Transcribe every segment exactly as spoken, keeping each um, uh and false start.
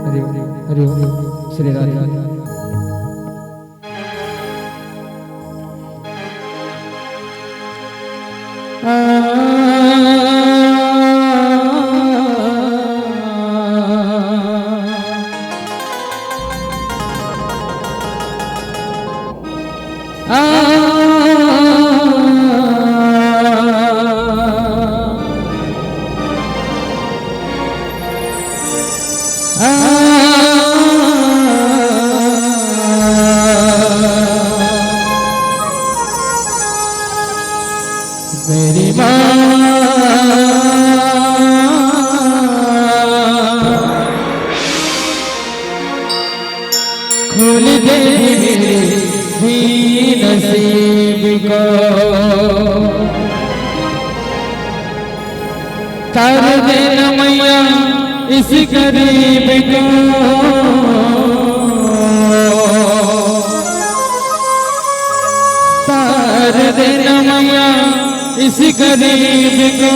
हरि ओम, हरि ओम, श्री राधे। मेरी माँ, खोल दे मेरे भी नसीब को। तार देना मैया इस गरीब को, तार देना मैया इस गरीब को।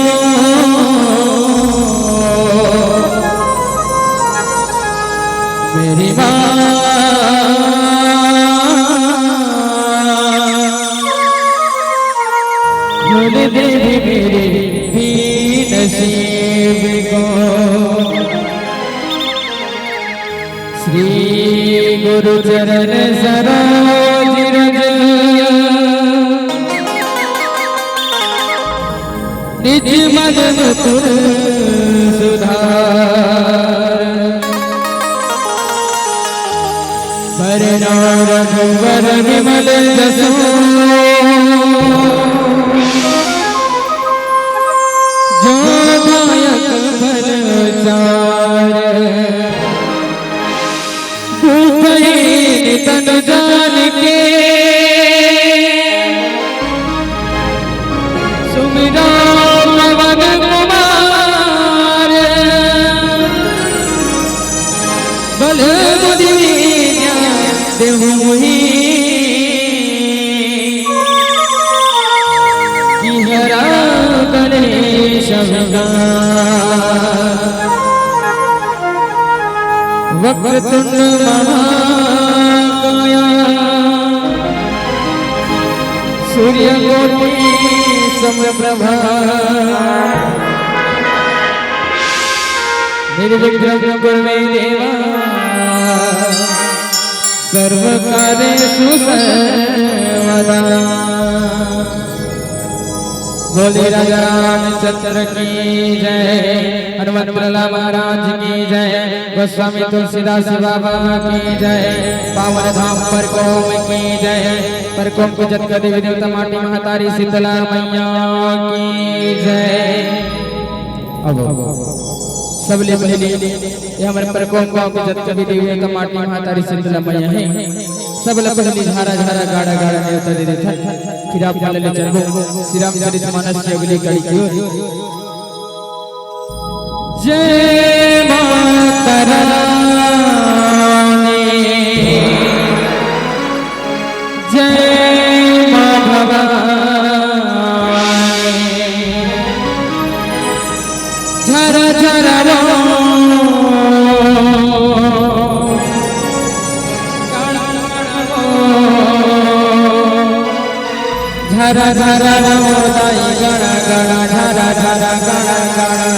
मेरी माँ, खोल दे मेरे भी नसीब को। श्री गुरु चरण सरोज रज, निज मन मुकुर सुधार। बरनउँ रघुबर विमल जसु, जो दायक फल चार। दुखहीन तन जान के, सुमिरउ पवन कुमार। बल बुद्धि विद्या देहु मोहि, कि हरउ कलेश विकार। वक्रतुंड महाकाय, सूर्यकोटि समप्रभा। निर्विघ्नं कुरु मे देव, सर्वकार्येषु सर्वदा। बोले राजा रामचंद्र की जय, हनुमत लाला महाराज की जय, गोस्वामी तुलसीदास बाबा की जय, पावन धाम परकोम की जय, परकोम के जतका देवी देवता माटी महतारी शीतला मैया की जय। अब सब ले पहले ये हमर परकोम गांव के जतका भी देवी देवता माटी महतारी शीतला मैया हे, सब ले पहले झारा झारा गाड़ा गाड़ा नेवता दे देथन। फिर आप मन ले चलबो श्री रामचरित मानस के अगली कड़ी की ओर। जय माता रानी, जय माँ भवानी। झरा झरा रो, झरा झरा रो दाई गड़ा गड़ा, झरा झरा गड़ा गड़ा।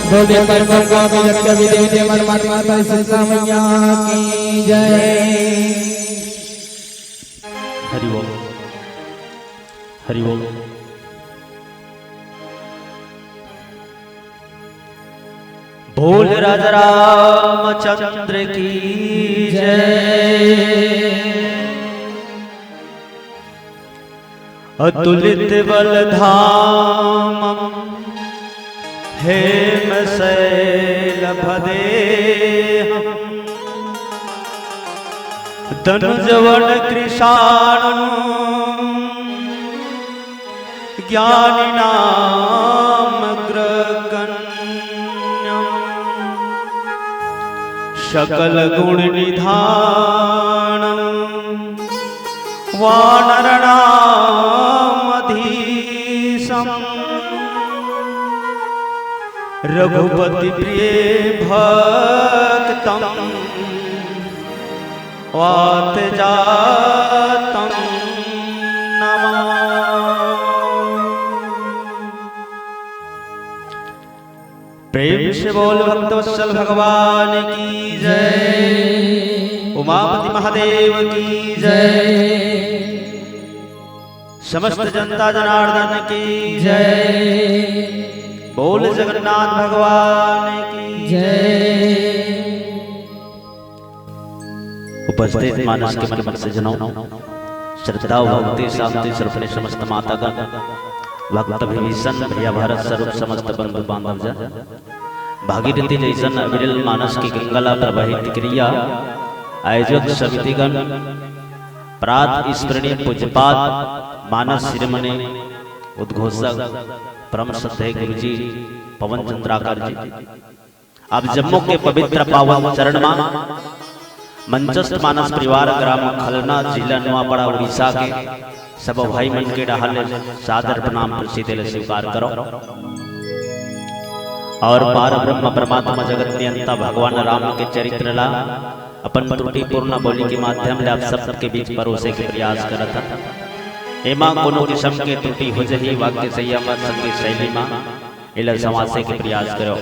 बोले पर पर का भी जगत के भी देवी देव मन माता सीता मैया की जय। हरि बोल, हरि बोल। बोल राजा रामचंद्र की जय। अतुलित बल धामम हेम शैलभ देहम। तनुजवन कृशाणु ज्ञानिनामग्रगण्यम्। सकलगुणनिधानं वानरणामधीशम्। रघुपतिप्रिये भक्तं वात जातं नमः। प्रेम से बोल भक्तवत्सल भगवान की जय, उमापति महादेव की जय, समस्त जनता जनार्दन की जय, बोल जगन्नाथ भगवान की जय। उपस्थित मानस के मन से जनों, श्रद्धा भक्ति शांति से अपने समस्त माता का भक्त विभीषण भैया भारत स्वरूप समस्त बंधु बांधव जन भागीरथी जैसन अविरल मानस की गंगा ला प्रवाहित क्रिया आयोजक समितिगण प्रात स्मरणीय पूज्यपाद मानस शिरोमणि उद्घोषक परम श्रद्धेय गुरुजी पवन चंद्राकर जी, आप जम्मो के पवित्र पावन चरण मा मंचस्थ मानस परिवार ग्राम खलना जिला नुआपड़ा उड़ीसा के सब भाई मन के डहाले सादर प्रणाम प्रसिद्ध ले स्वीकार करो। और पार ब्रह्म परमात्मा जगत नियंता भगवान राम के चरित्र ला अपन त्रुटिपूर्ण बोली के माध्यम ले आप सबके बीच परोसे के प्रयास करत हन। एमा कोनो किसम के त्रुटि हो जही, वाक्य संयम, संगीत शैली मा एला संवासे के प्रयास करो।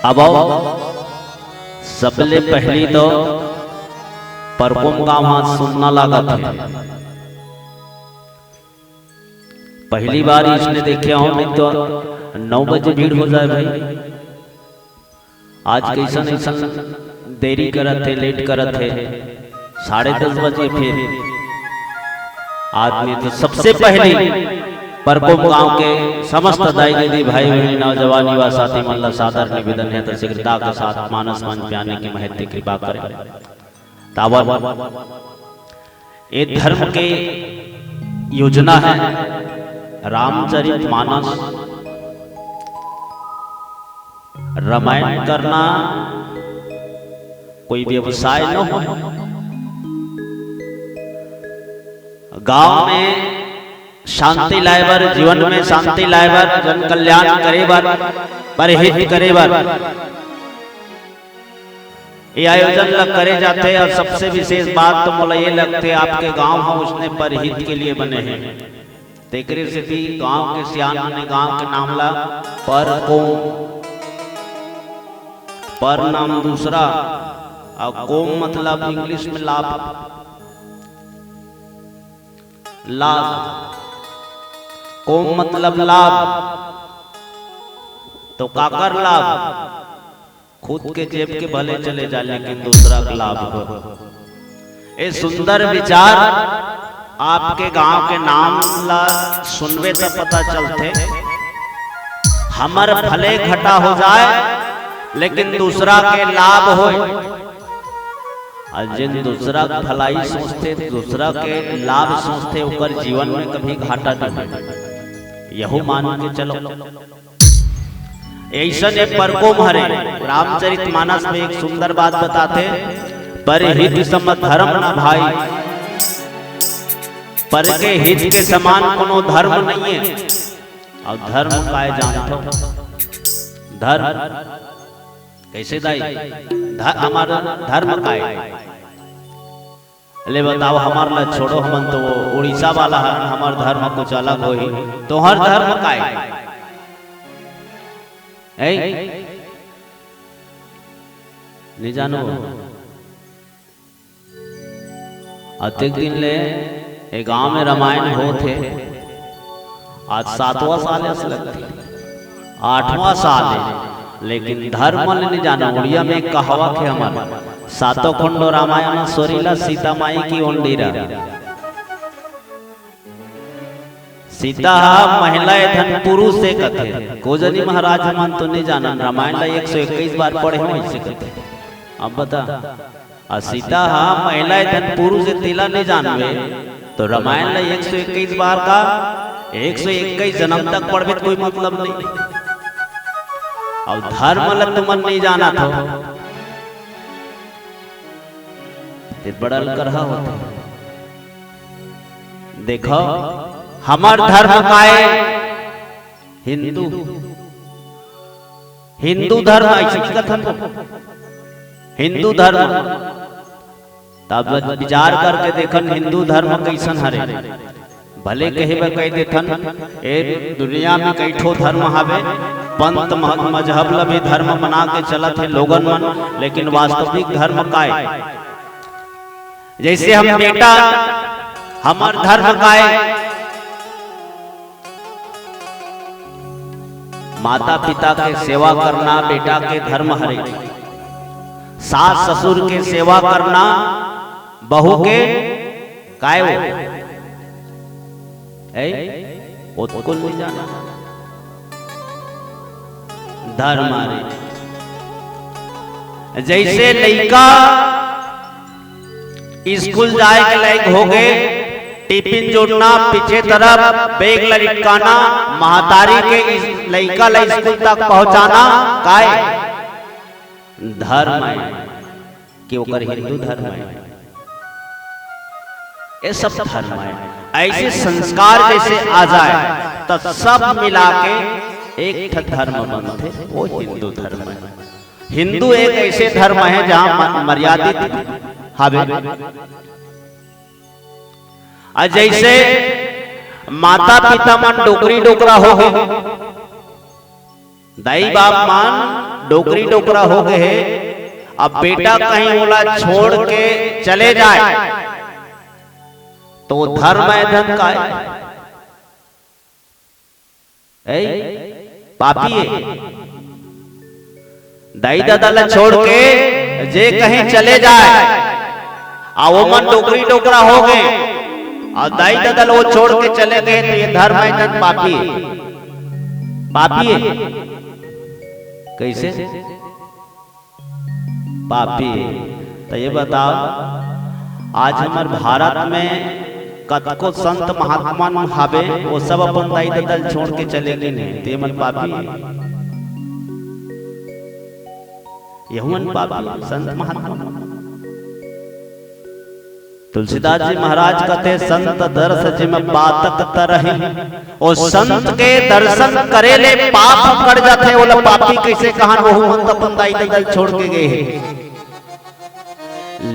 अब आओ, सबले पहली तो परकोम गांव हा सुन्ना लागत हे। पहली बार इसने देखे हो, नहीं तो नौ बजे भीड़ हो जाए भाई। आज कैसन ऐसन देरी करत हे, लेट करत हे, साढ़े दस बजे फिर आदमी तो सबसे पहली परकोम गांव के समस्त दाई दीदी भाई बहन नौजवान युवा साथी मन ला सादर निवेदन हे तो शीघ्रता के साथ मानस मंच पे आने की महती कृपा करें। तावर ये धर्म के योजना हे रामचरित मानस। रामायण करना कोई व्यवसाय न हो। गांव में शांति लाए बर, जीवन में शांति लाए बर, जन कल्याण करे बर, परहित करे बर ये आयोजन ल करे जाथे। और सबसे विशेष बात तो मोला ये लगथे, आपके गांव ह उसने परहित के लिए बने हे। तेकरे सेती गांव के सियान मन गांव के नाम ला परकोम, पर नाम दूसरा, और कोम मतलब इंग्लिश में लाभ, लाभ। कोम मतलब लाभ, तो काकर लाभ? खुद के जेब के भले चले जा, लेकिन दूसरा के लाभ हो। ए सुंदर विचार, आपके गांव के नाम ला सुनबे त पता चलथे। हमर भले घाटा हो जाए, लेकिन दूसरा के लाभ होए। अउ जेन दूसरा के भलाई सोचथे, दूसरा के लाभ सोचथे, ओकर जीवन में कभी घाटा नहीं होए। यहू मान के चलो। अइसन एक परकोम हरे, रामचरित मानस में एक सुंदर बात बताथे, "पर हित सम धर्म न भाई।" पर के हित के समान कोनो धर्म नहीं है। अउ धर्म काय जानथो? धर्म कैसे दाई? ध-, हमार धर्म काय? ले बताओ, हमार ला छोड़ो, हमन तो वो उड़ीसा वाला हरन, हमार धर्म कुछ अलग होही। तोहर धर्म काय? ऐ? नहीं जानो। अतेक दिन ले ए गांव में रामायण होत हे, आज सातवां साल अस लगथे, आठवां साल हे, लेकिन धर्म ले नहीं जाना। उड़िया में एक कहावत हे हमर, "सातो खंडो रामायण सोरीला, सीता माई की ओंडीरा।" सीता हा महिला ए धन पुरुष हे कथे। को जनी महाराज मन तो नहीं जानन, रामायण ला एक सौ इक्कीस बार पढ़े हो, ऐसे कथे। अब बता, अउ सीता हा महिला ए धन पुरुष हे, तेला नहीं जानबे, तो रामायण ला एक सौ इक्कीस बार का, एक सौ इक्कीस जन्म तक पढ़बे तो कोई मतलब नहीं। अउ धर्म ला तुमन नहीं जानत हो, ते बड़ा अलकरहा होथे। देखो, हमर धर्म काय? हिंदू, हिंदू धर्म ऐसे कथन, हिंदू धर्म। तब विचार करके देखन, हिंदू धर्म कैसन हरे। भले कहे बर कह देथन, ए दुनिया में कई ठो धर्म हावे, पंथ म-, मजहब ल भी धर्म बना के चलत हे लोगन मन, लेकिन वास्तविक धर्म काय? जैसे हम बेटा, हमर धर्म काय? माता पिता के सेवा करना बेटा के धर्म हरे। सास ससुर के सेवा करना बहू के काय हो? ऐ? ओतको नहीं जाना। धर्म हरे। जैसे लइका स्कूल जाए के लायक हो गए, टिफिन जोड़ना, पीछे तरफ बैग लटकाना, महतारी के इस लइका ला स्कूल तक पहुंचाना, काय? धर्म है कि ओकर हिंदू धर्म है, ये सब धर्म है। ऐसे संस्कार जैसे आ जाए तो सब मिला के एक ठो धर्म बनथे, वो हिंदू धर्म है। हिंदू एक ऐसे धर्म है जहां म-, मर्यादित हावे। अउ जैसे माता पिता मन डोकरी डोकरा हो गए, दाई बाप मन डोकरी डोकरा हो गए हे, अब बेटा कहीं ओला छोड़ के चले जाए तो धर्म है धन का है? ऐ, पापी है। दाई ददा ला छोड़ के जे कहीं चले जाए, अउ ओमन डोकरी डोकरा हो गए, अउ दाई ददा ला वो छोड़ के चले गए, तो ये धर्म है धन पापी है, पापी है। कैसे? पापी। तो ये बताओ, आज हमर भारत में कतको संत महात्मा मन हावे, वो सब अपन दाई ददा ल छोड़ के चले गए हैं, ते मन पापी है। यहू मन पापी, संत महात्मा मन। तुलसीदास जी महाराज कहते, "संत दर्श जिम पातक तरही।" ओ संत के दर्शन करे ले पाप कट जाथे, ओला पापी कैसे कहन? वहू मन तो अपन दाई ददा ल छोड़ के गए हैं।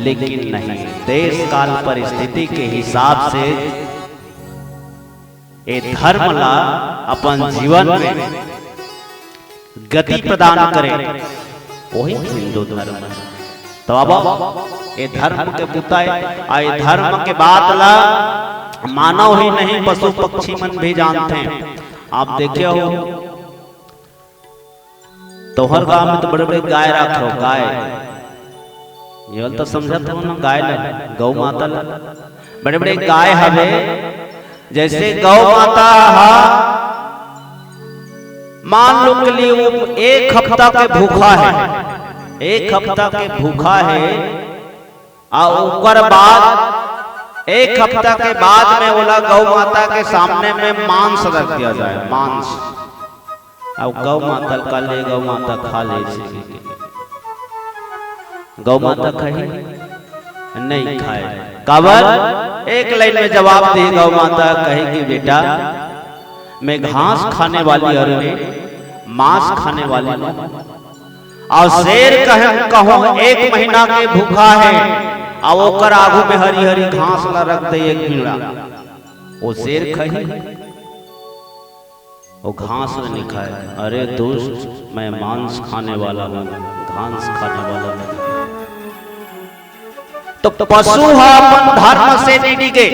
लेकिन नहीं, देश काल परिस्थिति के हिसाब से ए धर्म ला अपन जीवन में गति प्रदान करे, वही हिंदू धर्म है। तो अब ए धर्म के बुता है, आ ए धर्म के बात ला मानव ही नहीं, पशु पक्षी मन भी जानथे। आप देखे हो, तोहर गांव में तो बड़े-बड़े गाय राखे हो, गाय। ये वाला तो समझत हो ना, गाय ला, गौ माता ला। बड़े-बड़े गाय हवे, जैसे गौ माता हा, मान लो के लिए वो एक हफ्ता के भूखा है, एक हफ्ता के भूखा है, अउ ओकर बाद एक हफ्ता के बाद में ओला गौ माता के सामने में मांस रख दिया जाए, मांस। अब गौ माता का ले, गौ माता खा ले, इसे गौ माता खाही? नहीं खाए। काबर? एक लाइन में जवाब दे गौ माता, कहे कि बेटा, मैं घास खाने वाली हूँ, मांस खाने वाली नहीं। अउ शेर कहे, कहूँ एक महीना के भूखा है, अउ ओकर आगू में हरी हरी घास ला रख दे एक बीड़ा, वो शेर खाही? वो घास नहीं खाए। अरे दुष्ट, मैं मांस खाने वाला हूँ, घास खाने वाला हूँ। तो पशु ह अपन धर्म से नहीं डिगे।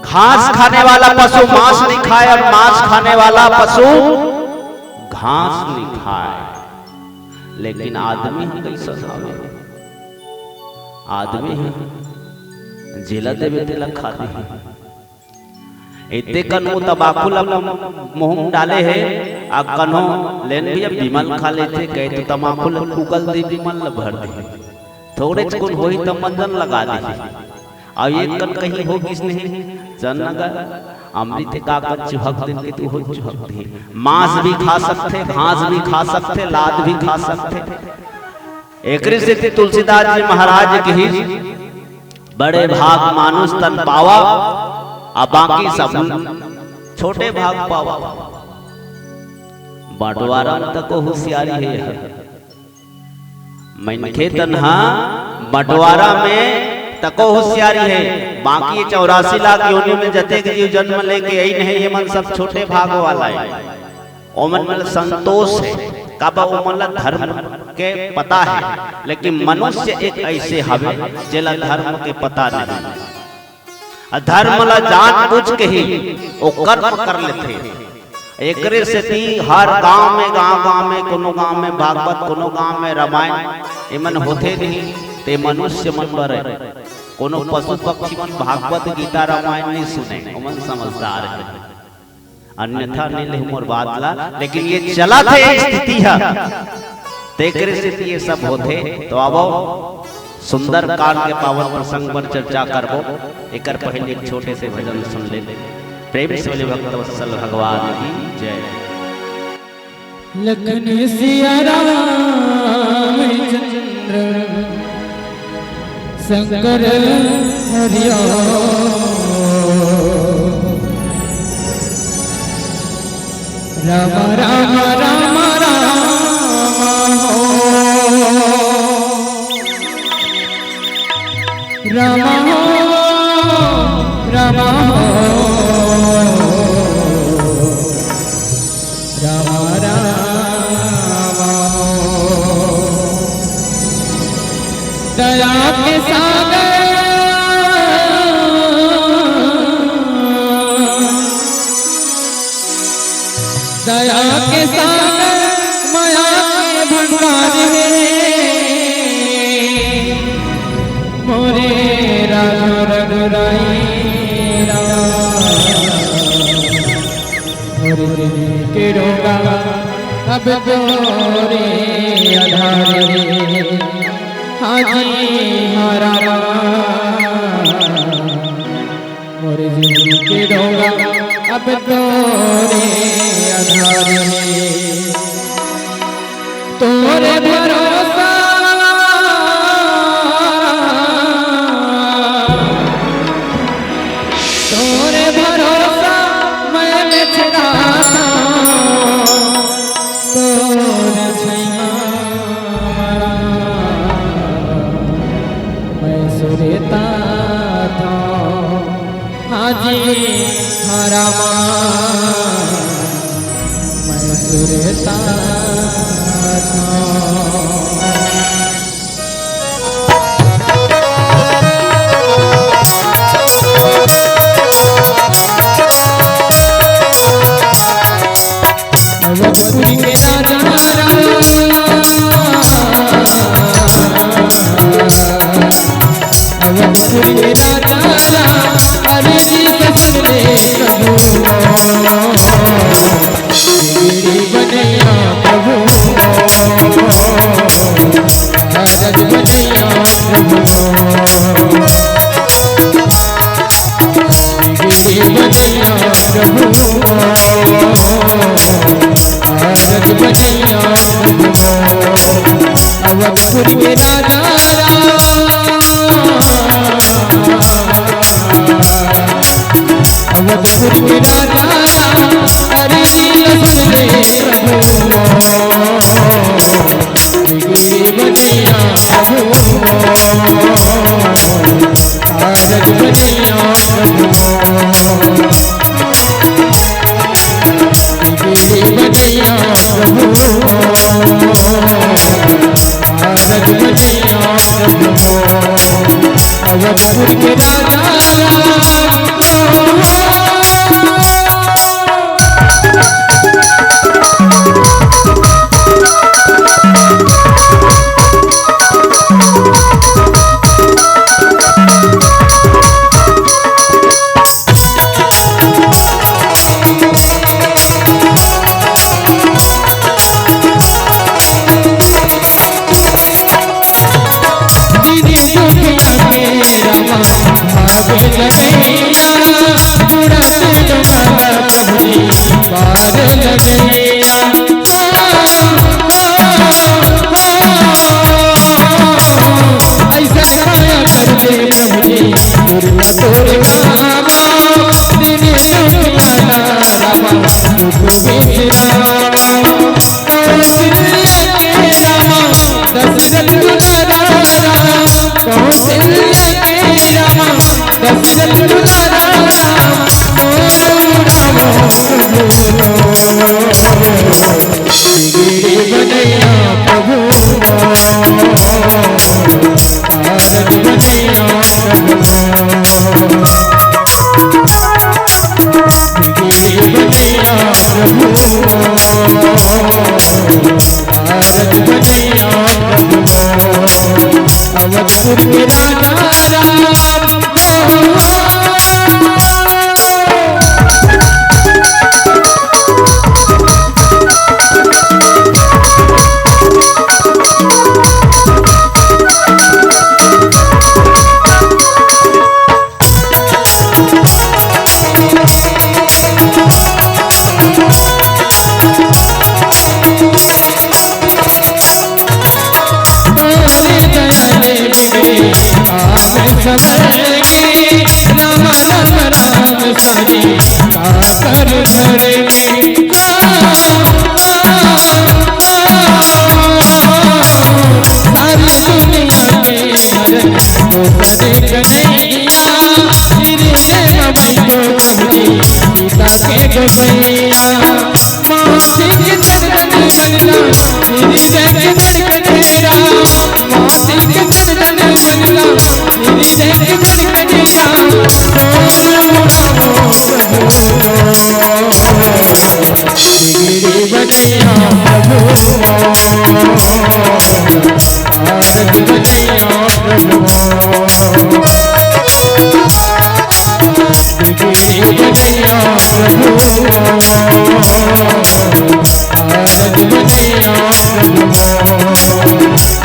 घास खाने वाला पशु मांस नहीं खाए और मांस खाने वाला पशु घास नहीं खाए। लेकिन आदमी ह कैसन हवे? आदमी ह जेला देबे तेला खा देही। एते कन वो तमाकू ला मुंह में डाले हे, आ कन्हो लेन भैया विमल खा लेथे, कहे तो तमाकू ला उगल दे, विमल ला भर दे। थोड़े कुन होही त मंजन लगा दे। अउ एक कन कहीं हो गिस नहीं, चल न गा, अमृत का कर चुहक दिन के तू हो चुहक दे। मांस भी खा सकथे, घास भी खा सकथे, लात भी खा सकथे। एकरे सेती तुलसीदास जी महाराज कहिस, बड़े भाग मानुष तन पावा, आ बाकी सब छोटे भाग पावा। बंटवारा में तको होशियारी हे। मनखे तन हा बंटवारा में तको होशियारी हे। बाकी चौरासी लाख योनि में जतेक जीव जन्म लेके अइन हे, ये मन सब छोटे भाग वाला हे। ओमन मन ला संतोष हे, काबर ओमन ला धर्म के पता हे। लेकिन मनुष्य एक ऐसे हवे, जेला धर्म के पता नहीं। आ धर्म ला जान बूझ के ही ओ कर्म कर लेथे। एकरे सेती हर गांव में, गांव-गांव में, कोनो गांव में भागवत, कोनो गांव में रामायण, एमन होथे नहीं, ते मनुष्य मन बर हे। कोनो पशु पक्षी मन भागवत, गीता, रामायण नहीं सुने, ओमन समझदार हे। अन्यथा नहीं ले मोर बात ला, लेकिन ये चलत हे स्थिति ह, तेकरे सेती ये सब होथे। तो आवो, सुंदर कांड के पावन प्रसंग पर चर्चा करबो। एकर पहले एक छोटे से भजन सुन ले। प्रेम से बोले भक्त वत्सल भगवान की जय। लखन सिया राम चंद्र शंकर हरिओ। राम राम राम राम हो। राम हो, राम हो, राम राम हो। दया के सागर, दया के सागर, मया के भंडार हे। मोरे राघव रघुराई राम, मोरे जिनगी के रोगा अब तोरे आधार हे। हाँ जी, हाँ रामा। मोर जिनगी के डोंगा अब तोरे आधार हे, तोरे भरोसा, तोरे भरोसा मैं बिछड़ा, तोरे छैया मरा मैं सुरता था। हाँ जी, हाँ रामा, मैं सुरता था। अवधपुर के राजा राम, अवधपुर के राजा राम, अरे जी कसम ले प्रभु, तेरी बनैया प्रभु, आरज बनैया प्रभु। तेरी बनैया प्रभु, आरज बनैया प्रभु। अवधपुर के राजा राम, अवधपुर के राजा राम, अरे जी कसम ले प्रभु, तेरी बनैया प्रभु, आरज बनैया प्रभु, तेरी बनैया प्रभु, आरज बनैया प्रभु। अवधपुर के राजा राम, अवधपुर के राजा राम।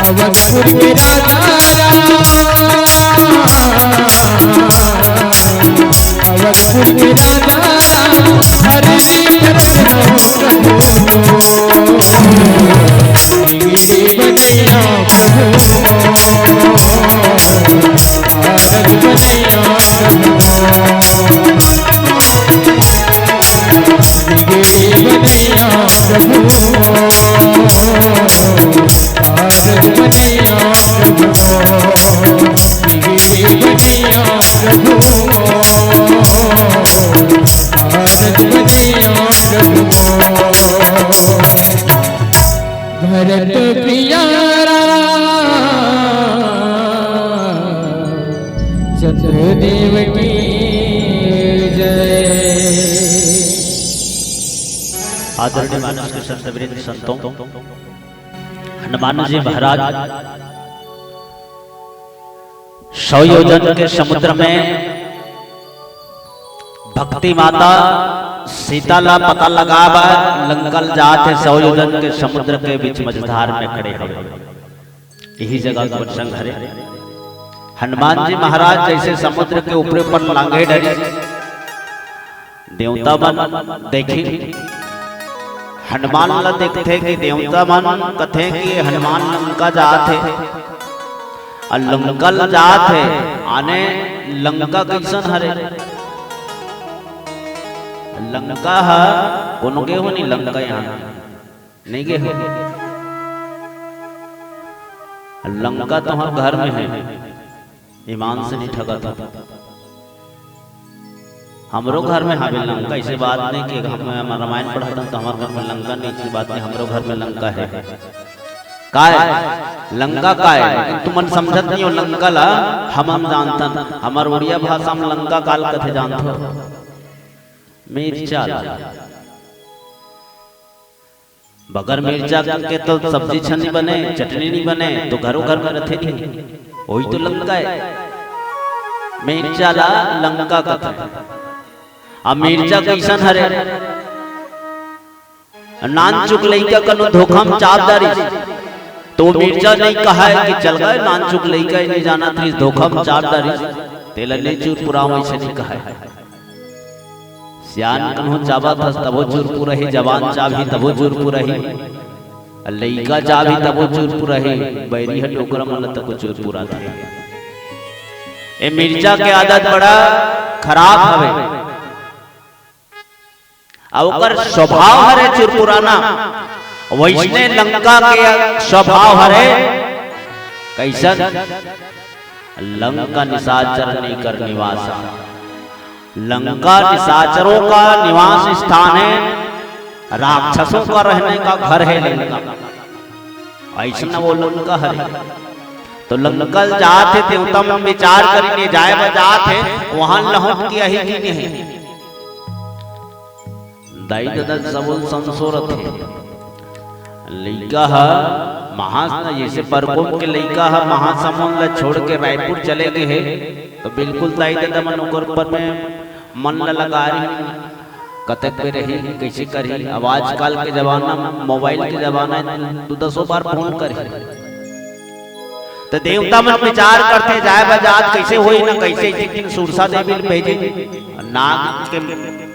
अवधपुर के राजा राम, अवधपुर के राजा राम, हरि जी प्रभु, तेरी बनैया प्रभु, आरज बनैया प्रभु। तेरी बनैया प्रभु, आरज बनैया प्रभु। तेरी बनैया प्रभु, आरज बनैया प्रभु। भरत प्रिया राम चंद्र देव की जय। आदरणीय मानस के संतवृंद संतों, हनुमान जी महाराज सौ योजन के समुद्र में भक्ति माता सीता ला पता लगा बर लंका ल जात हे, सौ योजन के समुद्र के बीच मझधार में खड़े हवे। यही जगह के प्रसंग हरे। हनुमान जी महाराज जैसे समुद्र के ऊपरे ऊपर लांघे डरे, देवता मन देखिन, हनुमान ला देखथे कि देवता मन कथे कि हनुमान लंका जात हे, अउ लंका ला जात हे, आने लंका कइसन हरे? लंका ह कोनो गे हो नहीं, लंका यहाँ नहीं गे हो। लंका तुम्हार घर में है, ईमान से नहीं ठगत हो। हमरो घर में हावे लंका, ऐसे बात नहीं कि हम, हम रामायण पढ़त हन तो हमार घर में लंका नहीं, ऐसी बात नहीं, हमरो घर में लंका है। काय? लंका काय? लेकिन तुमन समझत नहीं हो लंका ला, हमन जानथन। हमार उड़िया भाषा में लंका काल कथे जानथो? मिर्चा ला। बगैर मिर्चा के तो सब्जी छन नहीं बने, चटनी नहीं बने, तो घरो घर में रथे नहीं। वही तो लंका है। मिर्चा ला लंका कथे। अब मिर्चा कइसन हरे? नानचुक लइका कनो धोखा म चाप डारिस, तो मिर्चा नहीं कहाय कि चल गे, नानचुक लइका नहीं जानत रहिस, धोखा म चाप डारिस, तेला नहीं चुरपुराव, वैसे नहीं कहाय। सियान कन्हो चाबत हस तभो चुरपुरही, जवान चाबही तभो चुरपुरही, लइका चाबही तभो चुरपुरही, बैरी ह डोकरा मन ल तको चुरपुराथे। ए मिर्चा के आदत बड़ा खराब हवे। अउ ओकर स्वभाव हरे चुरपुराना, वैसने लंका के स्वभाव हरे। कइसन? लंका निशाचर नहीं कर निवासा। लंका निशाचरों का निवास स्थान है, राक्षसों का रहने का घर है लंका। अइसन वो लंका हरे। तो लंका ल जात हे, देवता मन विचार करिन, जाय बर जात हे, वहां लहुट के आही कि नहीं। दाई ददा सबो ल संसो रथे। लइका ह महास न, जैसे परकोम के लइका ह महासमुंद ल छोड़ के रायपुर चले गे हे, तो बिल्कुल दाई ददा मन ओकर ऊपर में मन ल लगा रही, कतक बेर रही, कइसे करही। अब आजकल के जमाना, मोबाइल के जमाना हे, तू दसों बार फोन करही। त देवता मन विचार करथे, जाय बर जात कइसे होही न कइसे, एक दिन सुरसा देवी ल भेजिन, नाग के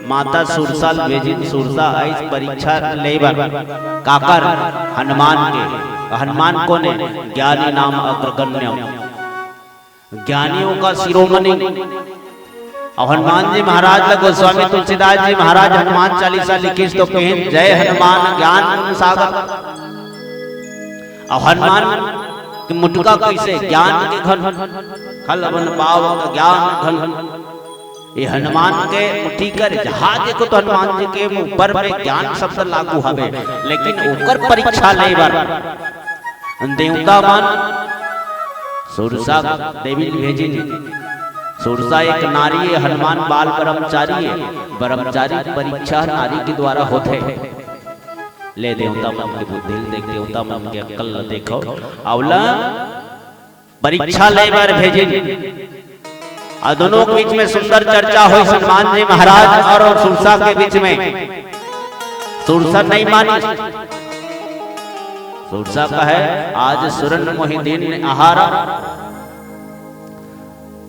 माता सुरसा ल भेजिन, सुरसा आइस परीक्षा ले बर। काकर? हनुमान के। हनुमान कोन हे? ज्ञानी नाम अग्रगण्य, ज्ञानियों का शिरोमणि। अउ हनुमान जी महाराज ल गोस्वामी तुलसीदास जी महाराज हनुमान चालीसा लिखिस तो कहिन, जय हनुमान ज्ञान गुण सागर। अउ हनुमान के मुटका कइसे? ज्ञान के घन, खल बन पावक ज्ञान घन। ये हनुमान के मुट्ठी कर, जहां देखो तो हनुमान जी के ऊपर में ज्ञान शब्द लागू हवे, लेकिन ओकर परीक्षा ले बर देवता मन सुरसा देवी ल भेजिन। सुरसा एक नारी हे, हनुमान बाल ब्रह्मचारी हे। ब्रह्मचारी परीक्षा नारी के द्वारा होथे। ले देवता मन के बुद्धि ल देख, देवता मन के अक्कल ल देखो, अउ ला परीक्षा ले बर भेजिन। अउ दोनों के बीच में सुंदर चर्चा होइस हनुमान जी महाराज अउ सुरसा के बीच में। सुरसा नहीं मानिस। सुरसा कहे, आज सुरन मोहि दीन आहारा।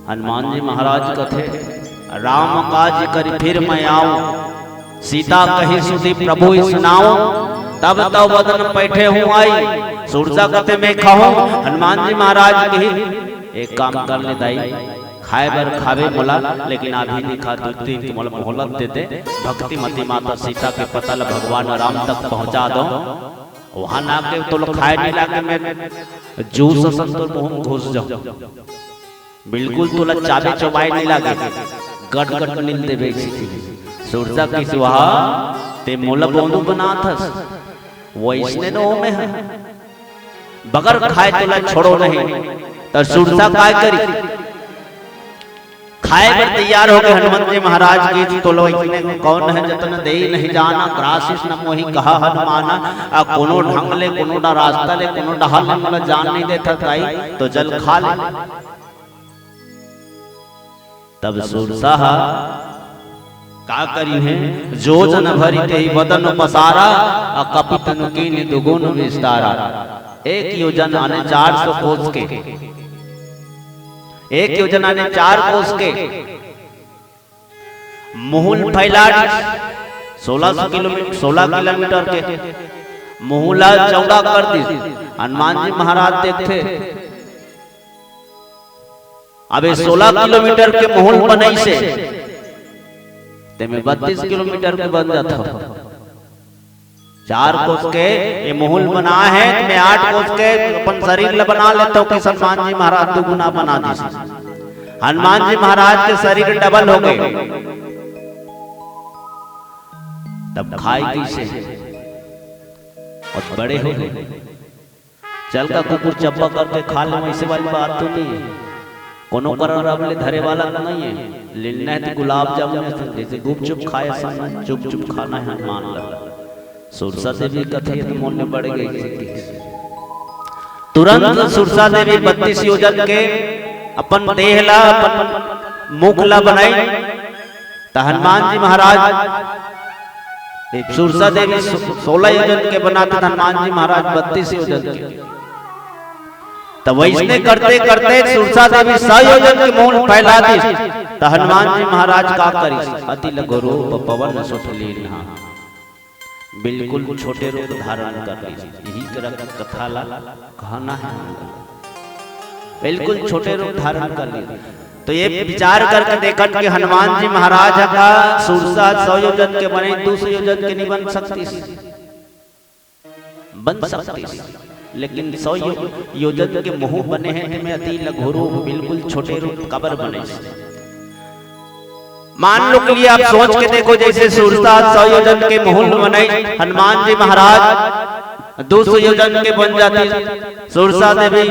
हनुमान जी महाराज कथे, राम काज करि फिर मैं आऊं, सीता कहि सुधि प्रभु सुनाऊं, तब तव बदन पैठे हूं आई। सुरसा कथे मैं खाऊं, हनुमान जी महाराज कही, एक काम कर ले दाई, खाय बर खाबे मोला, लेकिन अभी नहीं खा, दू तीन दिन मोला मोहलत दे दे। भक्तिमती माता सीता के पता ल भगवान राम तक पहुंचा दो। वहां ना के तोला खाय नहीं लागे, मैं जूस असन तोर मुंह में घुस जाऊं। बिल्कुल तोला चाबे चबाय नहीं लागे, गट गट मिल देबे। सुरसा कहिस, वाह, ते मोला बोंदू बनात हस, वइसने न ओमे ह। बगर खाय तोला छोड़ो नहीं, त सुरसा काय करी? खाए बर तैयार हो गए हनुमंत जी महाराज की। "तोला अइसने कौन है जतन देई नहीं जाना, ग्रासिस न मोहि कहा हनुमाना।" आ कोनो ढंग ले, कोनो डा रास्ता ले, कोनो डहर ले मोला जान नहीं देता ताई, तो चल खा ले। तब सुरसा ह का करी है, "जो जन भरी तेहि बदन पसारा, आ कपि तनु कीन्हि दुगुन विस्तारा।" एक योजन आने चार सौ कोस के, एक योजन आने चार कोस के मुहुल फैला दिस, सोलह सौ किलोमीटर, सोलह किलोमीटर के मुहुल ला चौड़ा कर दिस। हनुमान जी महाराज देखथे, अब ये सोलह किलोमीटर के मुहुल बनइसे, तेमे बत्तीस किलोमीटर के बन जात हो। चार कोस के ये मुहुल बना है, तेमे आठ कोस के अपन शरीर ला बना लेता हो कि हनुमान जी महाराज दुगुना बना दिस। हनुमान जी महाराज के शरीर डबल हो गए। तब खाए कैसे? और बड़े हो गए। चल का कुकुर चब्बा करके खा ले, वैसे वाली बात तो नहीं है। कोनो करा रब ले धरे वाला तो नहीं है। लेना है तो गुलाब जामुन ऐसे, जैसे गुपचुप खाए, ऐसा चुप चुप खाना है मान ला। सुरसा देवी कथे तो मन में बढ़ गई थी। तुरंत सुरसा देवी बत्तीस योजन के अपन देह ला, अपन मुख ला बनाई। त हनुमान जी महाराज, ए, सुरसा देवी सो-, सोलह योजन के बनाते, त हनुमान जी महाराज बत्तीस योजन के। त वैसने करते करते सुरसा देवी सौ योजन के मुहुल फैला दिस। त हनुमान जी महाराज का करिस, अति लघु रूप पवन सुत लीन्हा। बिल्कुल छोटे रूप धारण कर लीस। यही कर-, कथा ला कहना है हमला। बिल्कुल छोटे रूप धारण कर लीस। तो ये विचार करके देखत कि हनुमान जी महाराज का सुरसा सौ योजन के बने, दो सौ योजन के नहीं बन सकतीस, बन सकतीस, लेकिन सौ यो-, योजन के मुहुल बने हैं, तेमे अति लघु रूप, बिल्कुल छोटे रूप काबर बने? मान लो के लिए आप सोच के देखो, जैसे सुरसा सौ योजन के मुहुल बनाई, हनुमान जी महाराज दो सौ योजन के बन जाते, सुरसा देवी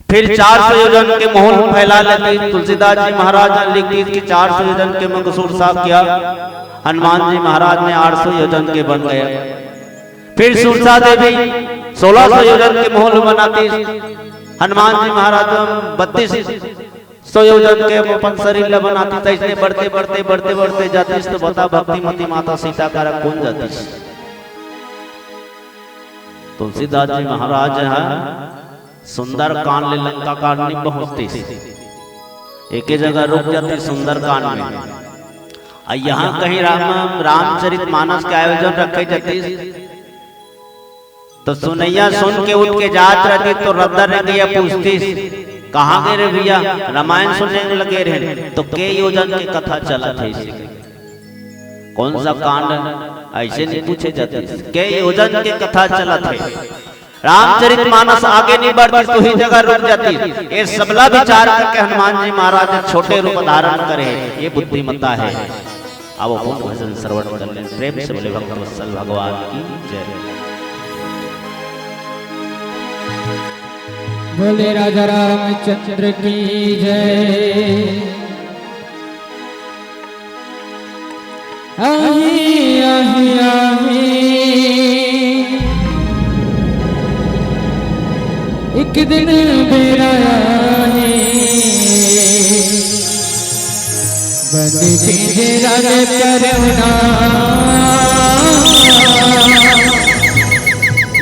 फिर चार सौ योजन के मुहुल फैला लेती। तुलसीदास जी महाराज ने लिख दी कि चार सौ योजन के मुख सुरसा किया, हनुमान जी महाराज ने आठ सौ योजन के बन गए। फिर सुरसा देवी सोलह सौ योजन के मुहुल बनाती, हनुमान जी महाराज बत्तीस सौ योजन के अपन शरीर ला बनाती, त इसने बढ़ते, बढ़ते, बढ़ते, बढ़ते जातीस, तो बता भक्तिमती माता सीता करा कोन जातीस? तुलसीदास जी महाराज ह सुंदरकांड ले लंकाकांड नहीं पहुंचतीस, एके जगह रुक जातीस सुंदरकांड में। अउ यहाँ कहीं राम, रामचरित मानस के आयोजन रखे जातीस, तो सुनइया सुन के उठ के जात रहती, तो रद्दा रेंगइया पूछतीस, "कहाँ गए रे भैया? रामायण सुने लगे रहे।" तो के योजन के कथा चलत है इसे? कौन सा कांड ऐसे नहीं पूछे जाते? के योजन के कथा चलत है, रामचरित मानस आगे नहीं बढ़तीस, तो ही जगह रुक जातीस। ये सबला विचार करके हनुमान जी महाराज छोटे रूप धारण करे, ये बुद्धिमत्ता है। अब अपन भजन श्रवण कर लें, प्रेम से बोले भक्त वत्सल भगवान की जय। बोले राजा रामचंद्र की जय। आही, आही, आही, एक दिन बेरा आही, बंद पिंजरा में करना,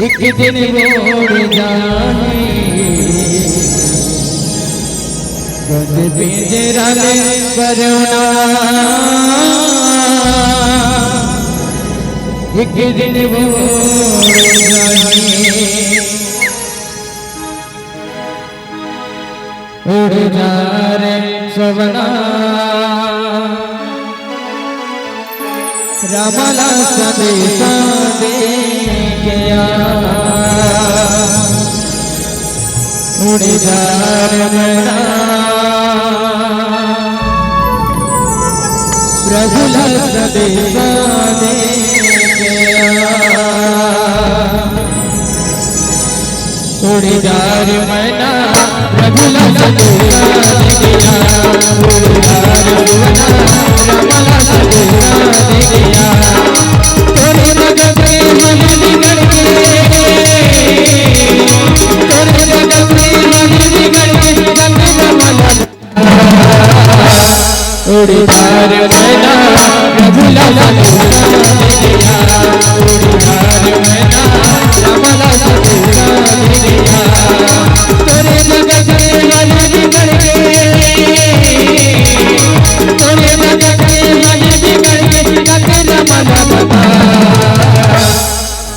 एक दिन मोर जाही। बंद पिंजरा में करना, एक दिन मोर जाही। उड़ जा रे सवना, राम ला संदेशा दे गया। उड़ जा रे मना, प्रभु ला संदेशा दे गया। उड़ जा रे मना, प्रभु ला संदेशा दे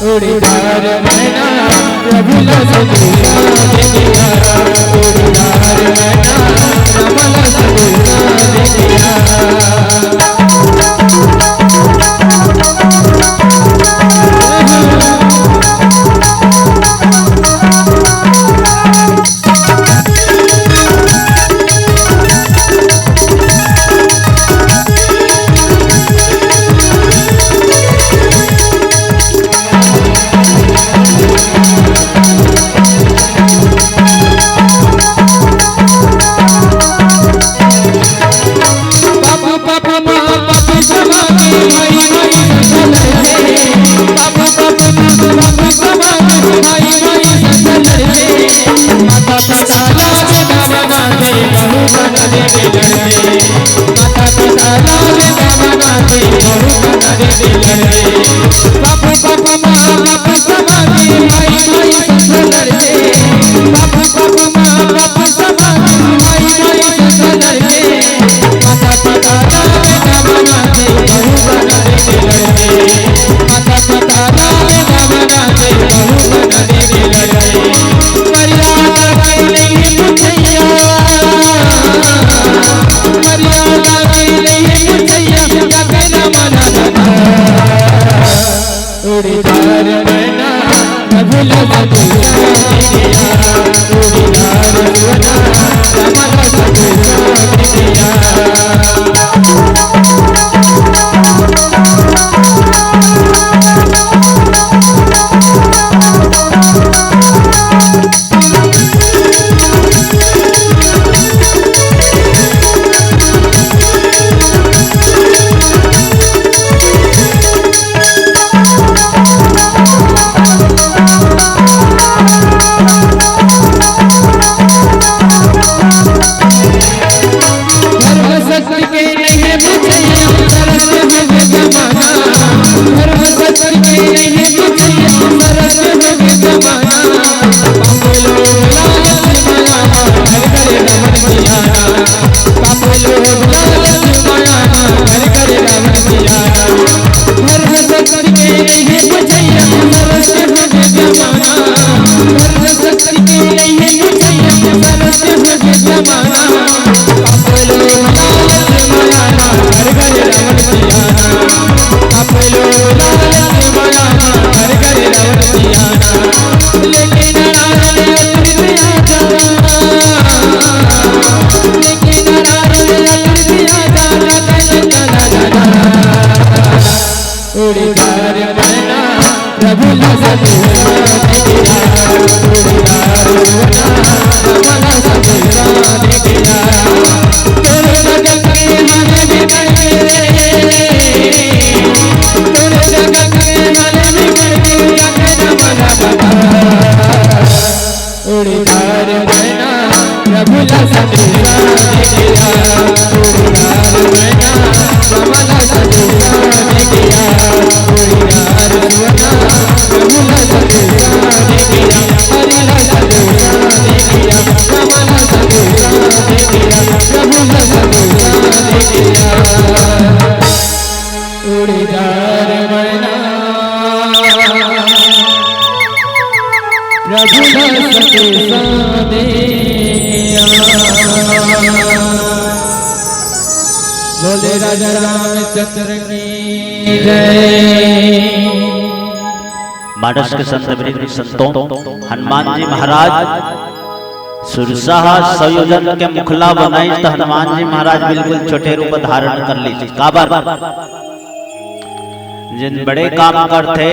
उड़ीदार मैना प्रभु ला संदेशा दे दिया, उड़ीदार मैना राम ला संदेशा दे दिया। बोले राजा रामचंद्र की जय। मानस के संत वृंद संतों, हनुमान जी महाराज सुरसा ह सौ योजन के मुखला बनाइस, त हनुमान जी महाराज बिल्कुल छोटे रूप धारण कर लीस। काबर? जेन बड़े काम करथे,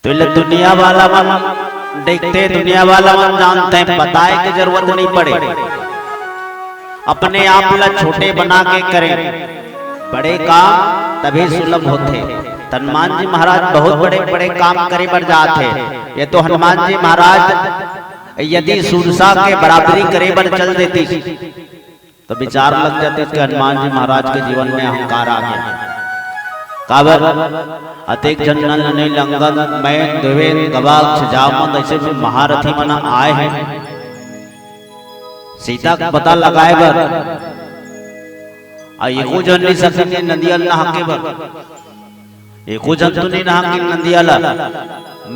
तो ले दुनिया वाला मन देखथे, दुनिया वाला मन जानथे, बताए के जरूरत नहीं पड़े। अपने आप ला छोटे बना के करें, बड़े काम तभी सुलभ होथे। हनुमान जी महाराज बहुत बड़े बड़े काम करे बर जात हे। ये तो हनुमान जी महाराज यदि सुरसा के बराबरी करे बर चल देतिस, तो विचार लग जातिस कि हनुमान जी महाराज के जीवन में अहंकार आ गया। काबर? अतेक झन नल ननी लंगन, मैन, देवेन, गवाक्ष, जामवंत, ऐसे भी महारथी मन आए हैं सीता के पता लगाए बर। अउ एको झन नइ सकिन नंदिया ल नहाके बर। एको झन तो नइ नहाकिन नंदिया ल।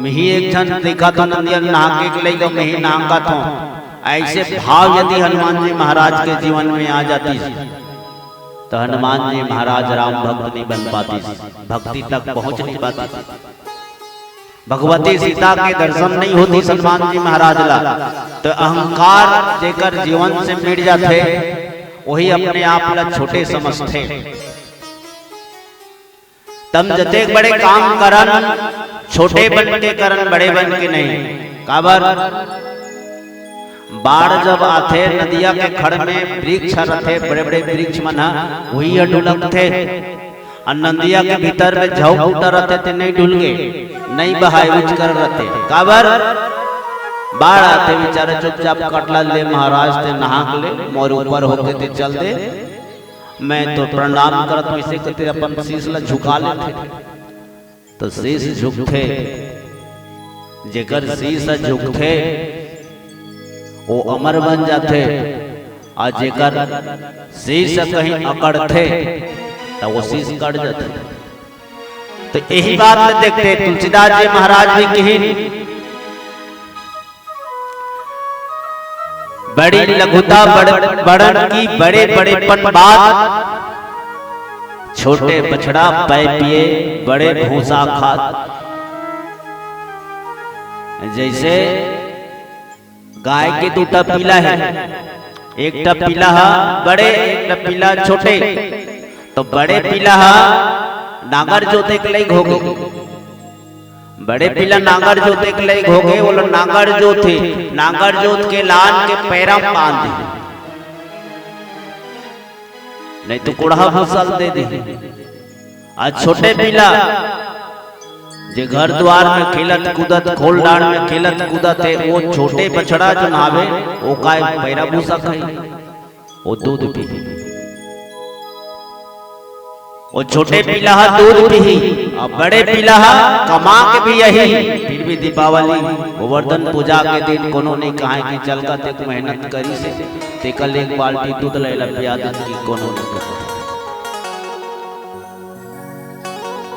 मिही एक झन देखत हों नंदिया ल नहाके के लइक, मिही नहाकत हों। अइसे भाव यदि हनुमान जी महाराज के जीवन में आ जातिस, त हनुमान जी महाराज राम भक्त नइ बन पातिस, भक्ति तक पहुंच नइ पातिस। भगवती सीता के दर्शन नइ होतिस हनुमान जी महाराज ला, त अहंकार जेकर जीवन से मिट जाथे, वही अपने आप ला छोटे समझथे। तम जतेक बड़े काम करन, छोटे बन के करन, बड़े बन के नहीं। काबर? बाढ़ जब आथे, नदिया के खड़ में वृक्ष रथे, बड़े-बड़े वृक्ष मन ह, वही ह ढुलकथे। अउ नदिया के भीतर में झऊ बूटा रथे, ते नहीं ढुलगे, नहीं बहाय, उचकर रथे। काबर? बाढ़ आथे, बेचारा चुपचाप कटला ले, महाराज ते नहाक ले, मोर ऊपर होके ते चल दे, मैं तो प्रणाम करत हों, अइसे कहिके अपन शीश ला झुका लेथे। त शीश झुकथे, जेकर शीश ह झुकथे, वो अमर बन जाथे, अउ जेकर शीश ह कहीं अकड़थे, त वो शीश कट जाथे। त यही बात ल देखते तुलसीदास जी महाराज भी कहिन, बड़ी लघुता बड़-, बड़न की बड़े बड़ेपन बात, छोटे बछड़ा पै पिए बड़े भूसा खात। जइसे गाय के दू ठा पिला हे, एक ठा पिला ह बड़े, एक ठा पिला छोटे, त बड़े पिला ह नांगर जोते के लइक होगे। बड़े पिला नांगर जोते के लइक होगे, ओला नांगर जोतथे, नांगर जोत के लान के पैरा म बांध दे, नहीं तो कोड़हा भूसा ल दे दे। अउ छोटे पिला जे घर दुवार में खेलत कूदत, खोल डांड़ में खेलत कूदत हे, वो छोटे बछड़ा जोन हावे, वो काय पैरा भूसा खाही? वो दूध पीही। वो छोटे पिला ह दूध पीही, अउ बड़े पिला ह कमा के भी आही। फिर भी दीपावली, गोवर्धन पूजा के दिन कोनो नइ कहय कि चल गा, तें मेहनत करिस हे, तेकर ले एक बाल्टी दूध ले ला पिया दे, कि कोनो नइ कहय।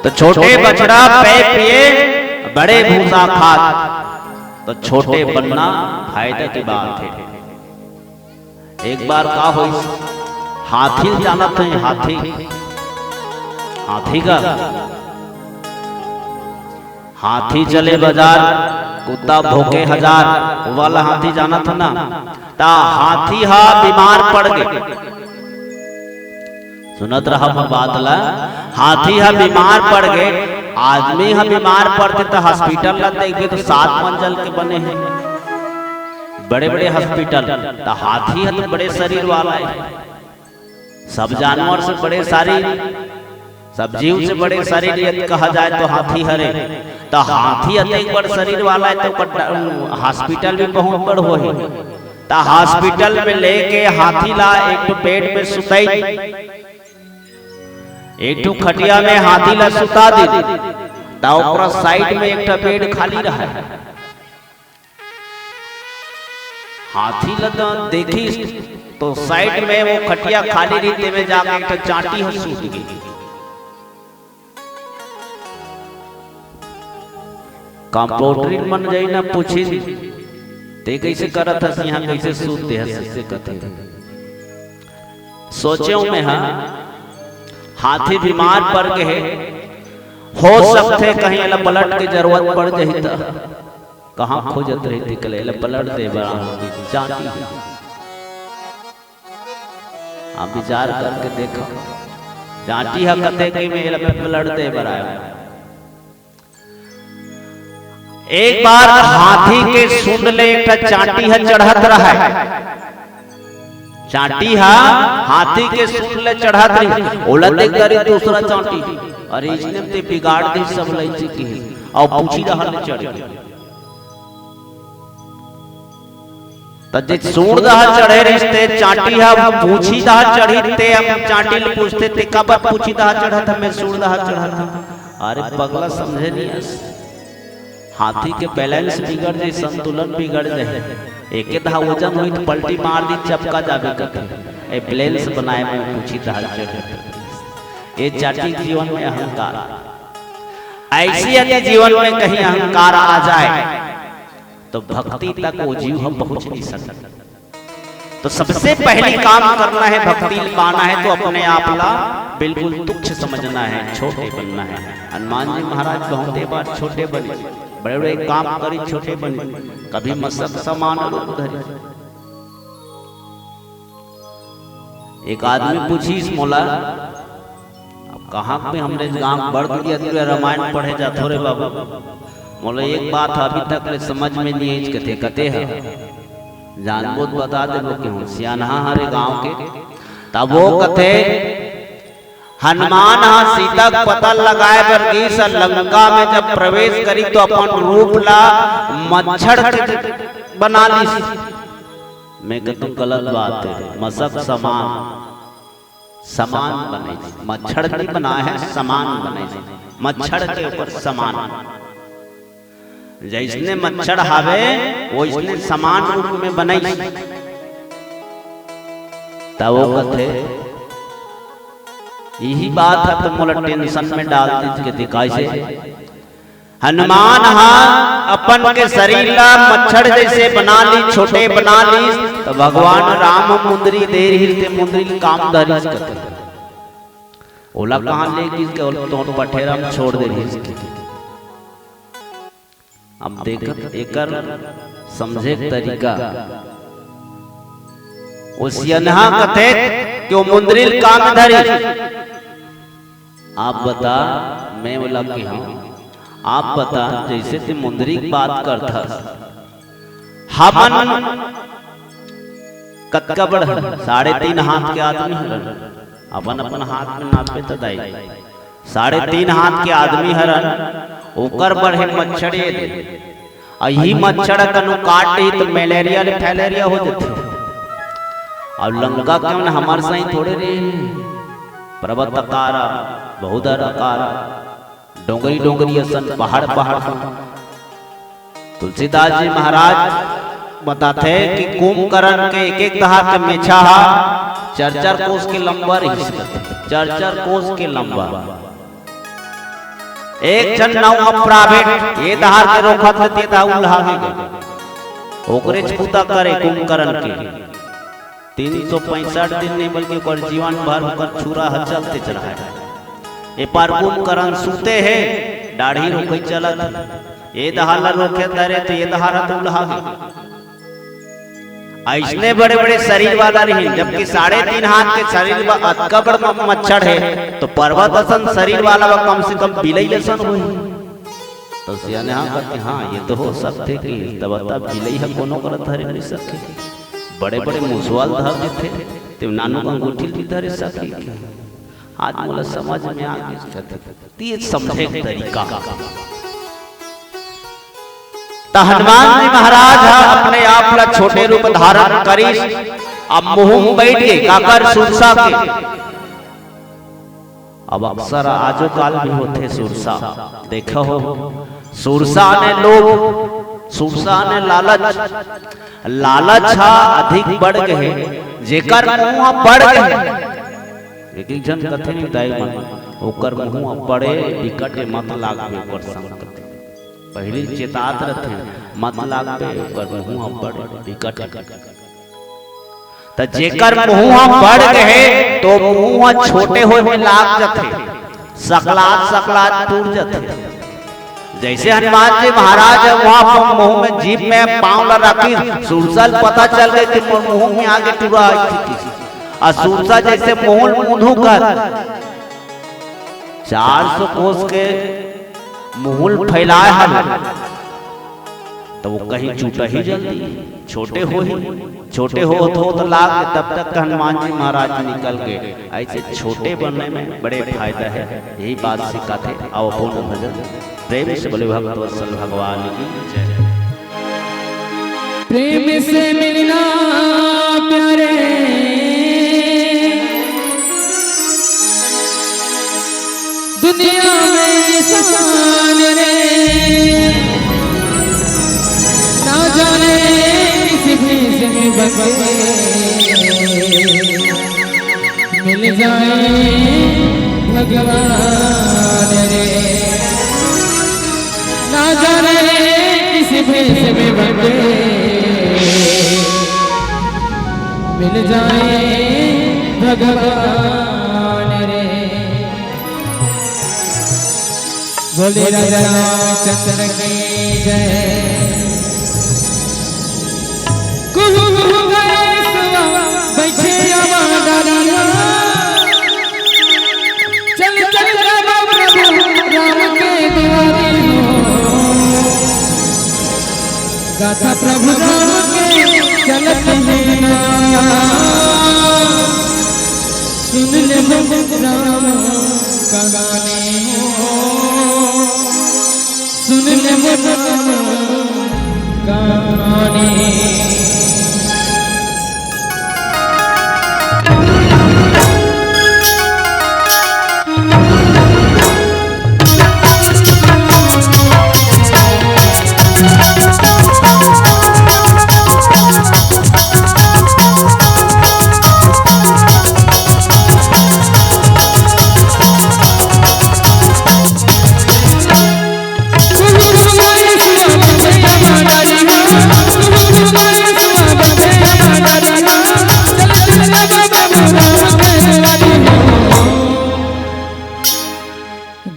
त छोटे बछड़ा पै पिए, बड़े भूसा खात, त छोटे बनना फायदा के बात हे। एक बार का होइस, हाथी ल जानत हे, हाथी, हाथी का, हाथी चले बाजार, कुत्ता भोंके हजार, वो वाला हाथी जानत हो ना? त हाथी ह बीमार पड़ गे। सुनत रहा मोर बात ला, हाथी ह बीमार पड़ गे। आदमी ह बीमार पड़थे त hospital ला देखबे त सात मंजिल के बने हे, बड़े बड़े hospital। त हाथी ह तो बड़े शरीर वाला हे, सब जानवर से बड़े शरीर, सब जीव से बड़े शरीर यदि कहा जाए तो हाथी हरे। त हाथी अतेक बड़ शरीर वाला हे त ओकर ड-, hospital भी बहुत बड़ होही। त hospital में लेके हाथी ला एक ठो bed में सुताई, एक ठो खटिया में हाथी ला सुता दे, त ओकरा side में एक ठो bed खाली रहे। हाथी ला तो देखिस, तो side में वो खटिया खाली रहिस, तेमे जाके एक ठो चांटी ह सूत गे। कंपाउंडरी मन जाई ना पूछिन, "तें कइसे करत हस इहाँ, कइसे सूत दे हस?" अइसे कथे। सोचेंव मैं, हाँ, हाथी बीमार पड़ गे हे, हो सकथे कहीं एला blood के जरूरत पड़ जाही त कहाँ खोजत रही, तेकर ले एला blood दे बर आए होही, चांटी। आप विचार करके देखो, चांटी ह कथे कि मैं एला blood दे बर आए हों। एक बार हाथी के सूंड ले एक ठा चांटी ह चढ़त रहय। चांटी ह हाथी के सूंड ले चढ़त रहिस, ओला देख डरिस दूसरा चांटी, "अरे, इसने ते बिगाड़ दिस सब लइची के," अउ पूछी डहर ले चढ़ गे। त जे सूंड डहर चढ़े रहिस ते चांटी ह पूछी डहर चढ़िस, ते अब चांटी ले पूछथे, "ते काबर पूछी डहर चढ़त हस, मैं सूंड डहर चढ़त हंव?" अरे पगला, समझे नइ हस। हाथी के balance बिगड़ जाही, संतुलन बिगड़ जाही। एके डहर वजन होही त पलटी मार दिही, चपका जाबे कथे। ए बैलेंस बनाए में कुछ ही रहल जरूरत। ये जाति जीवन में अहंकार, ऐसी यदि जीवन में कहीं अहंकार आ जाए तो भक्ति तक वो जीव हम पहुंच नहीं सकता। तो सबसे पहली काम करना है, भक्ति पाना है तो अपने आप ला बिल्कुल तुच्छ समझना है, छोटे बनना है। हनुमान जी महाराज बहुते बार छोटे बने, बड़े बड़े काम करी, छोटे बने, कभी मसक समान रूप धरी। एक आदमी पूछिस मोला, अब कहाँ पे हमरे गांव बड़ दुनिया दुनिया रामायण पढ़े जाथो रे बाबू। मोला एक बात अभी तक ले समझ में नहीं आइस, कथे कथे ह जानबो त बता देबो कि हम सियानहा हरे गांव के। तब वो कथे, हनुमान ह सीता के पता लगाए बर गीस, लंका में जब प्रवेश करी तो अपन रूप ला मच्छर के बना लीस। मैं कहता हूँ गलत बात है, मसक समान, समान बने, मच्छर नहीं बनाए है, समान बने, मच्छर के ऊपर समान। जैसने मच्छर हावे, वैसने समान रूप में बने। तब वो कथे, यही बात है तो मोला टेंशन में डाल दीस के दिखाई से। हनुमान हा अपन के शरीर ला मच्छर जैसे बना ली, छोटे बना ली, तो भगवान राम मुंदरी दे रही ते मुंदरी काम धरिस कथे। ओला कहाँ ले गीस के ओला तो पठेरा में छोड़ दे रही। अब देखत एकर समझे के तरीका। वो सियनहा कथे कि वो मुंदरी ल काम धरी। आप बता, मैं बोला कि हाँ। आप बता, जैसे ते मुंदरी की बात करथस, हमन कतका बड़ हन? साढ़े तीन हाथ के आदमी हरन। अपन अपन हाथ में नापे त दाई, साढ़े तीन हाथ के आदमी हरन, ओकर बर हे मच्छर ये दे। अही मच्छर कनु काट ही तो मलेरिया ले फैलेरिया हो जाथे। अब लंका के मन हमर सही थोड़े रे, पर्वत अकारा, बहुदर अकारा, डोंगरी डोंगरी असन, पहाड़ पहाड़ असन। तुलसीदास जी महाराज बताथे कि कुंभकर्ण के एक एक दहार के मेछा हा चार चार कोस के लंबा रहिस कथे, चार चार कोस के लंबा। एक झन नाव अप्राभेट ये दहार के रोकत हे, ते दहार उल्हा गे। ओकरे छूता करे कुंभकर्ण के। तीन सौ पैंसठ दिन नहीं बल्कि ओकर जीवन भर ओकर छुरा ह चलते चढ़ाए। ए पार कुंभकर्ण सूते हे, डाढ़ी रोके चलत हे। ए दहार ला रोके धरे तो ए दहार ह तो उल्हा गे। ऐसने बड़े बड़े शरीर वाला रही, जबकि साढ़े तीन हाथ के शरीर में अतका बड़ म-, मच्छर हे, तो पर्वत असन शरीर वाला व कम से कम बिलई असन होही। तो सियाने हाँ कहते, हाँ, ये तो हो सकथे कि तब तब बिलई ह कोनो करत धरे नहीं सके। बड़े बड़े मुसवा ल धर देथे, ते नानू अंगूठी ल भी धरे सके। आज मोला समझ में आ गइस कथे। त ये समझे के तरीका। त हनुमान जी महाराज ह अपने आप ला छोटे रूप धारण करिस, अब मुंह में बैठ गे, काकर? सुरसा के। अब अक्सर आजो काल भी होथे सुरसा, देखा हो, सुरसा ने लोभ, सुरसा ने लालच, लालच हा अधिक बढ़ गे हे, जेकर मुंह हा बढ़ गे हे। एक एक झन कथे नहीं दाई मन, ओकर मुंह हा बड़े बिकट हे, मत लागबे ओकर संग कथे। पहिली चेतात रथे, मत लागबे ओकर मुंह हा बड़े बिकट हे। त जेकर मुंह ह बढ़ गे हे, तो मुंह ह छोटे होय में लाग जथे, सकलात सकलात टूट जथे। जैसे हनुमान जी महाराज ह, वहां पर मुंह में, जीभ में पांव ला राखिस, सुरसा ल पता चल गे कि मोर मुंह में आगे टूरा आइस। अउ सुरसा जैसे मुंह ल मूंदहूं कर, चार सौ कोस के मुंह ल फैलाए हवे, त वो कहीं चूटा ही जल्दी, छोटे होही, छोटे होत होत लाग, तब तक हनुमान जी महाराज निकल गे। ऐसे छोटे बनने में बड़े फायदा हे, यही बात सिखाथे। अउ अपन भजन प्रेम से बोले भक्त वत्सल भगवान की जय। प्रेम से मिलना प्यारे, दुनिया में इंसान रे, ना जाने किस भेष में बंधे। जाए भगवान रे। बोले राजा रामचंद्र की जय। कुहू कुहू गणेशवा बैठे आवा डारिया। चल चल जावा प्रभु राम के दुआरी हो। गाथा प्रभु राम के चलत हे ना। सुन ले प्रभु राम कहानी हो। सुन ले राम कहानी।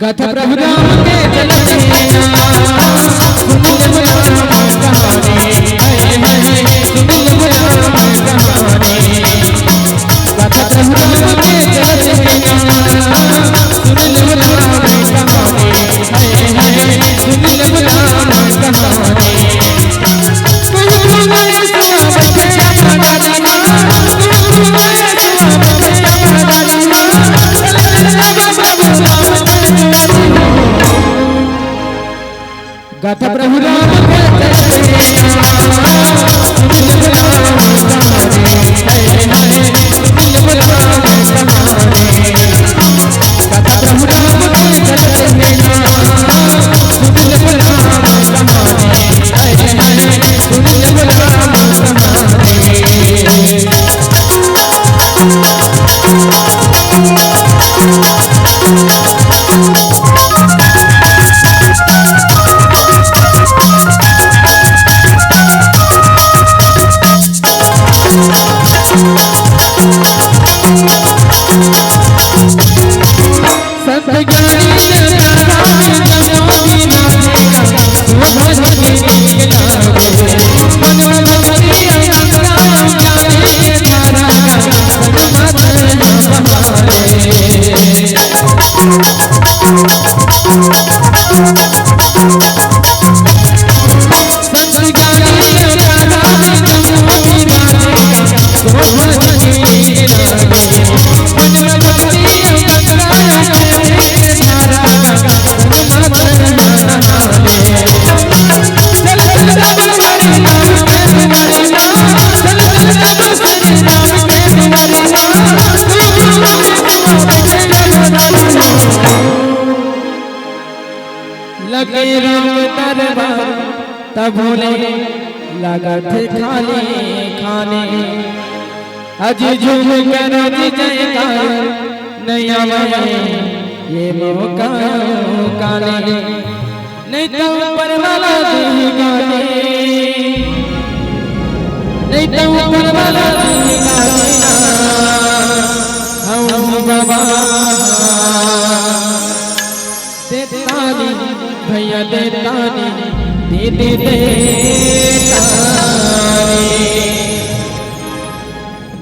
गाथा प्रभु राम के चलत हे ना, सुन ले राम कहानी, हाय हाय, सुन ले राम कहानी। गाथा प्रभु राम के चलत हे ना, सुन ले राम कहानी, हाय हाय, सुन ले राम कहानी। गाथा प्रभु राम के जय। लगे राम दरबार तब भोले लगत हे खाने खाने। अजी झूम कर जी जयकार, नइ आवय ये मौका काले। नइ त ऊपर वाला देही गाने, नइ त ऊपर वाला देही गाने ना। हूँ बाबा देतानी भैया देतानी, दे दे देतानी।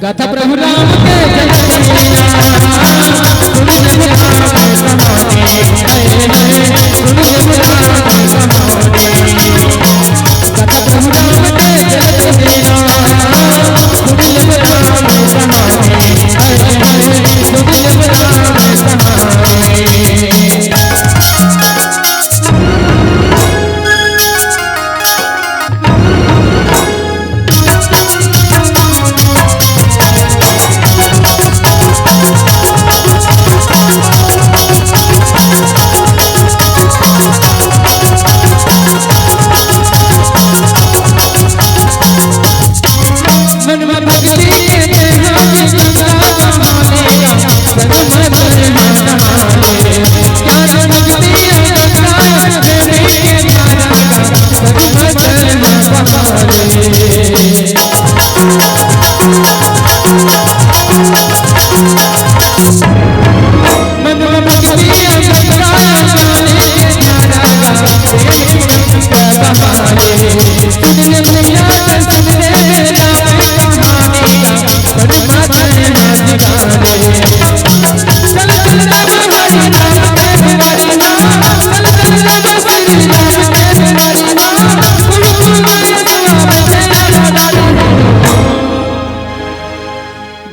गाथा प्रभु राम के जय।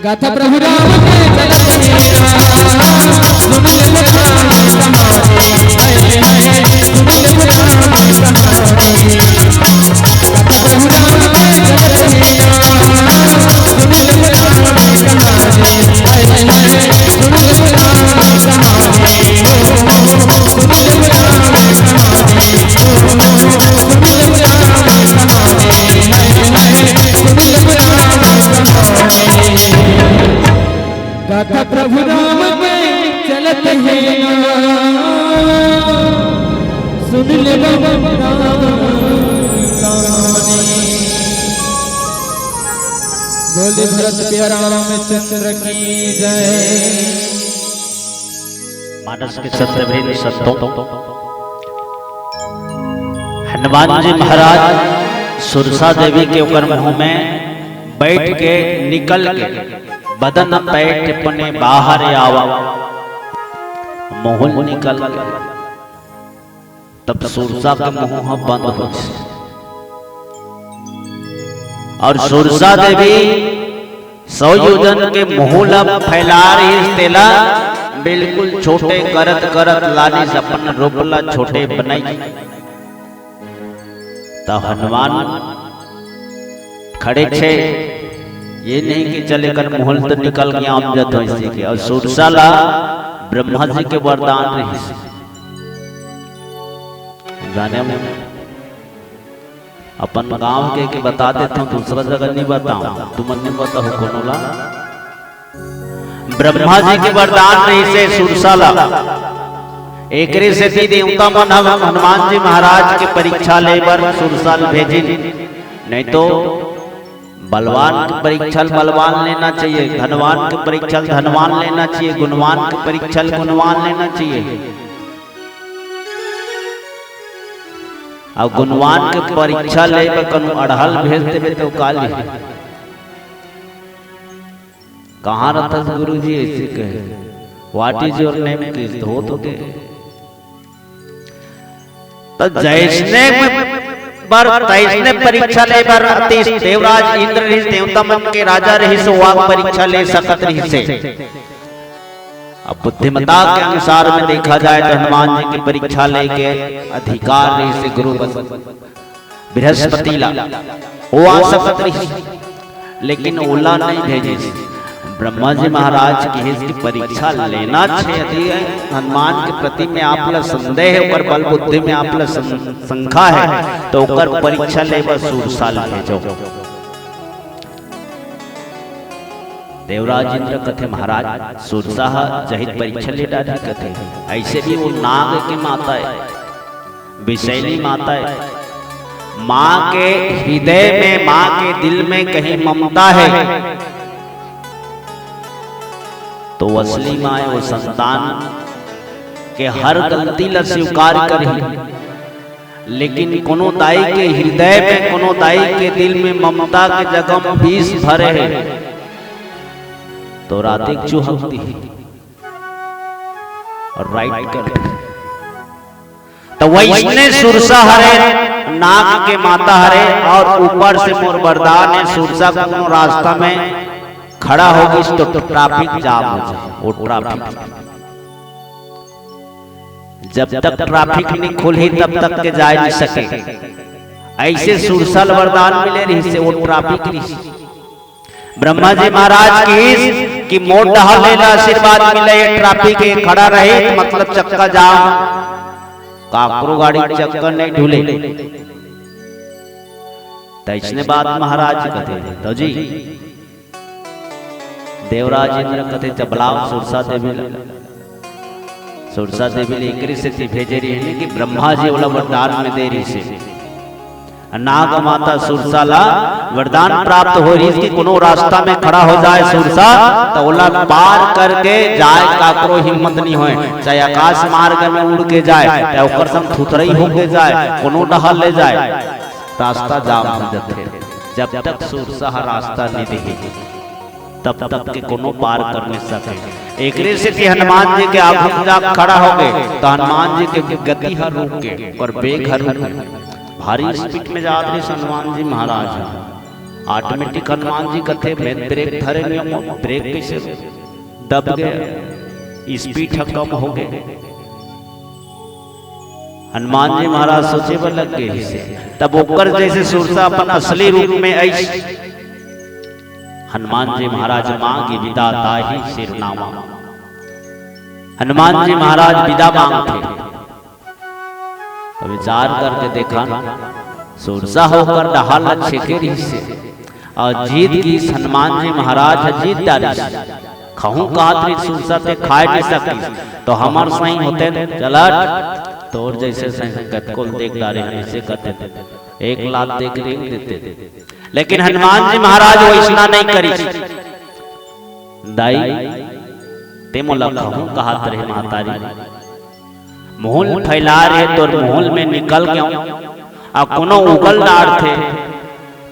कथा प्रभु राम के चलत हे ना, सुन ले बता कहानी, हाय हाय, सुन ले बता कहानी। कथा प्रभु राम के चलत हे ना, सुन ले बता कहानी, हाय हाय, सुन ले बता कहानी, सुन ले बता कहानी। कथा प्रभु राम के चलत हे ना, सुन ले बम राम कहानी। बोले भरत प्यारा रामचंद्र की जय। मानस के सत्यवृंद संतों, हनुमान जी महाराज सुरसा देवी के ओकर मुंह में बैठ के निकल के बदन पैठ पने बाहर आवा, मुहुल निकल के तब सुरसा के मुंह ह बंद हो। और सुरसा देवी सौ योजन के मुहुल फैला रहिस, तेला बिल्कुल छोटे करत करत लानिस, अपन रूप ला छोटे बनाई। त हनुमान खड़े छे, ये नहीं कि चल एकर मुहुल तो निकल गया, हम जत वैसे के। और सुरसा ला ब्रह्मा जी के वरदान रहिस। जाने में अपन गांव के, के बता देता हूँ, दूसरा जगह नहीं बताऊँ, तुमन नहीं बताओ कोनो ला। ब्रह्मा जी के वरदान रहिसे सुरसा ला, एकरे सेती देवता मन ह हनुमान जी महाराज के परीक्षा ले बर सुरसा ल भेजिन। नहीं तो बलवान के परीक्षा ल बलवान लेना चाहिए, धनवान के परीक्षा ल धनवान लेना चाहिए, गुणवान के परीक्षा ल गुणवान लेना चाहिए। अब गुणवान के परीक्षा ले बर कनु अड़हल भेज देबे तो का लिही? कहाँ रहथस गुरुजी? ऐसे कहे, "What is your name?" किस तो हो तो के। तो जैसने बर तैसने परीक्षा ले बर अतिश देवराज इंद्र रहिस, देवता मन के राजा रहिस, सो वाक परीक्षा ले सकत रहिसे। अब बुद्धिमता के अनुसार में देखा जाए तो हनुमान जी के परीक्षा लेके अधिकार रहिसे गुरु बस बृहस्पति ला, वो आ सकत रहिस, लेकिन ओला नहीं भेजिस। ब्रह्मा जी महाराज किहिस कि परीक्षा लेना छे, यदि हनुमान के प्रति में आप ला संदेह है, ओकर बल बुद्धि में आप ला सं-, शंका है, तो ओकर परीक्षा ले बर सुरसा ल भेजो। देवराज इंद्र कथे, "महाराज, सुरसा ह जहित परीक्षा ले डारही," कथे। ऐसे भी वो नाग के माता है, विषैली माता है। माँ के हृदय में, माँ के दिल में कहीं ममता है, तो वो असली माँ है, वो संतान के हर गलती ला स्वीकार करही। लेकिन कोनो दाई के हृदय में, कोनो दाई के दिल में ममता के जगह में विष भरे हे, तो रातिक चुहक दिही और राइट कर दिही। तो वैसने सुरसा हरे, नाग के माता हरे, और ऊपर से मोर वरदान है, सुरसा कोनो रास्ता में खड़ा हो गिस तो ट्रैफिक जाम हो जाए, वो ट्रैफिक। जब तक ट्रैफिक नहीं खुलही, तब तक के जाए नहीं सके। ऐसे सुरसा ल वरदान मिले रहिसे, वो ट्रैफिक रहिसे। ब्रह्मा जी महाराज किहिस कि मोर डहर ले ला आशीर्वाद मिले, ये ट्रैफिक ये खड़ा रही, मतलब चक्का जाम, काकरो गाड़ी चक्का नहीं ढुले। तो इसने बात महाराज कथे, तो जी, देवराज इंद्र कथे, "जब लाव सुरसा देवी ला।" सुरसा देवी ला एकरे सेती भेजे रहिन कि ब्रह्मा जी ओला वरदान में दे रहिसे। नाग माता सुरसा ला वरदान प्राप्त हो रहिस कि कोनो रास्ता में खड़ा हो जाए सुरसा, त ओला पार करके जाए काकरो हिम्मत नहीं होए, चाहे आकाश मार्ग में उड़ के जाए, चाहे ओकर संग थुथरई होके जाए, कोनो डहर ले जाए, रास्ता जाम हो जथे। जब तक सुरसा ह रास्ता नहीं दिही, तब तक के कोनो पार कर नहीं सके। एकरे सेती हनुमान जी के आगू में जाके खड़ा हो गए, तो हनुमान जी के गति हर रुक गए और वेग हर रुक गए। भारी स्पीड में जात रहिस हनुमान जी महाराज ह। ऑटोमेटिक हनुमान जी कथे, "मैं ब्रेक धरे नहीं हूँ, ब्रेक कैसे दब गया, स्पीड ह कम हो गए।" हनुमान जी महाराज सोचे बर लग गए से। तब ओकर जैसे सुरसा अपन असली रूप में आइस। हनुमान जी महाराज मांगे बिदा ताहि सिरनावा। हनुमान जी महाराज बिदा मांगथे। तो विचार करके देखा, सुरसा होकर डहार ल छेके रहिस हे। अउ जीत गिस, हनुमान जी महाराज ह जीत डारिस। खहूं कहत रहिस सुरसा ते खाए नहीं सकिस, तो हमर सही होते, "चल हट, तोर जैसे सही कतको ल देख डारे हन," ऐसे कहते, एक लात देख रेंग देते। लेकिन हनुमान जी महाराज वैसना नहीं करिस। दाई, ते मोला खहूं कहत रहे महतारी, मुहुल फैला रहे, तोर मुहुल में निकल गयो, आ कोनो उगल डारथे,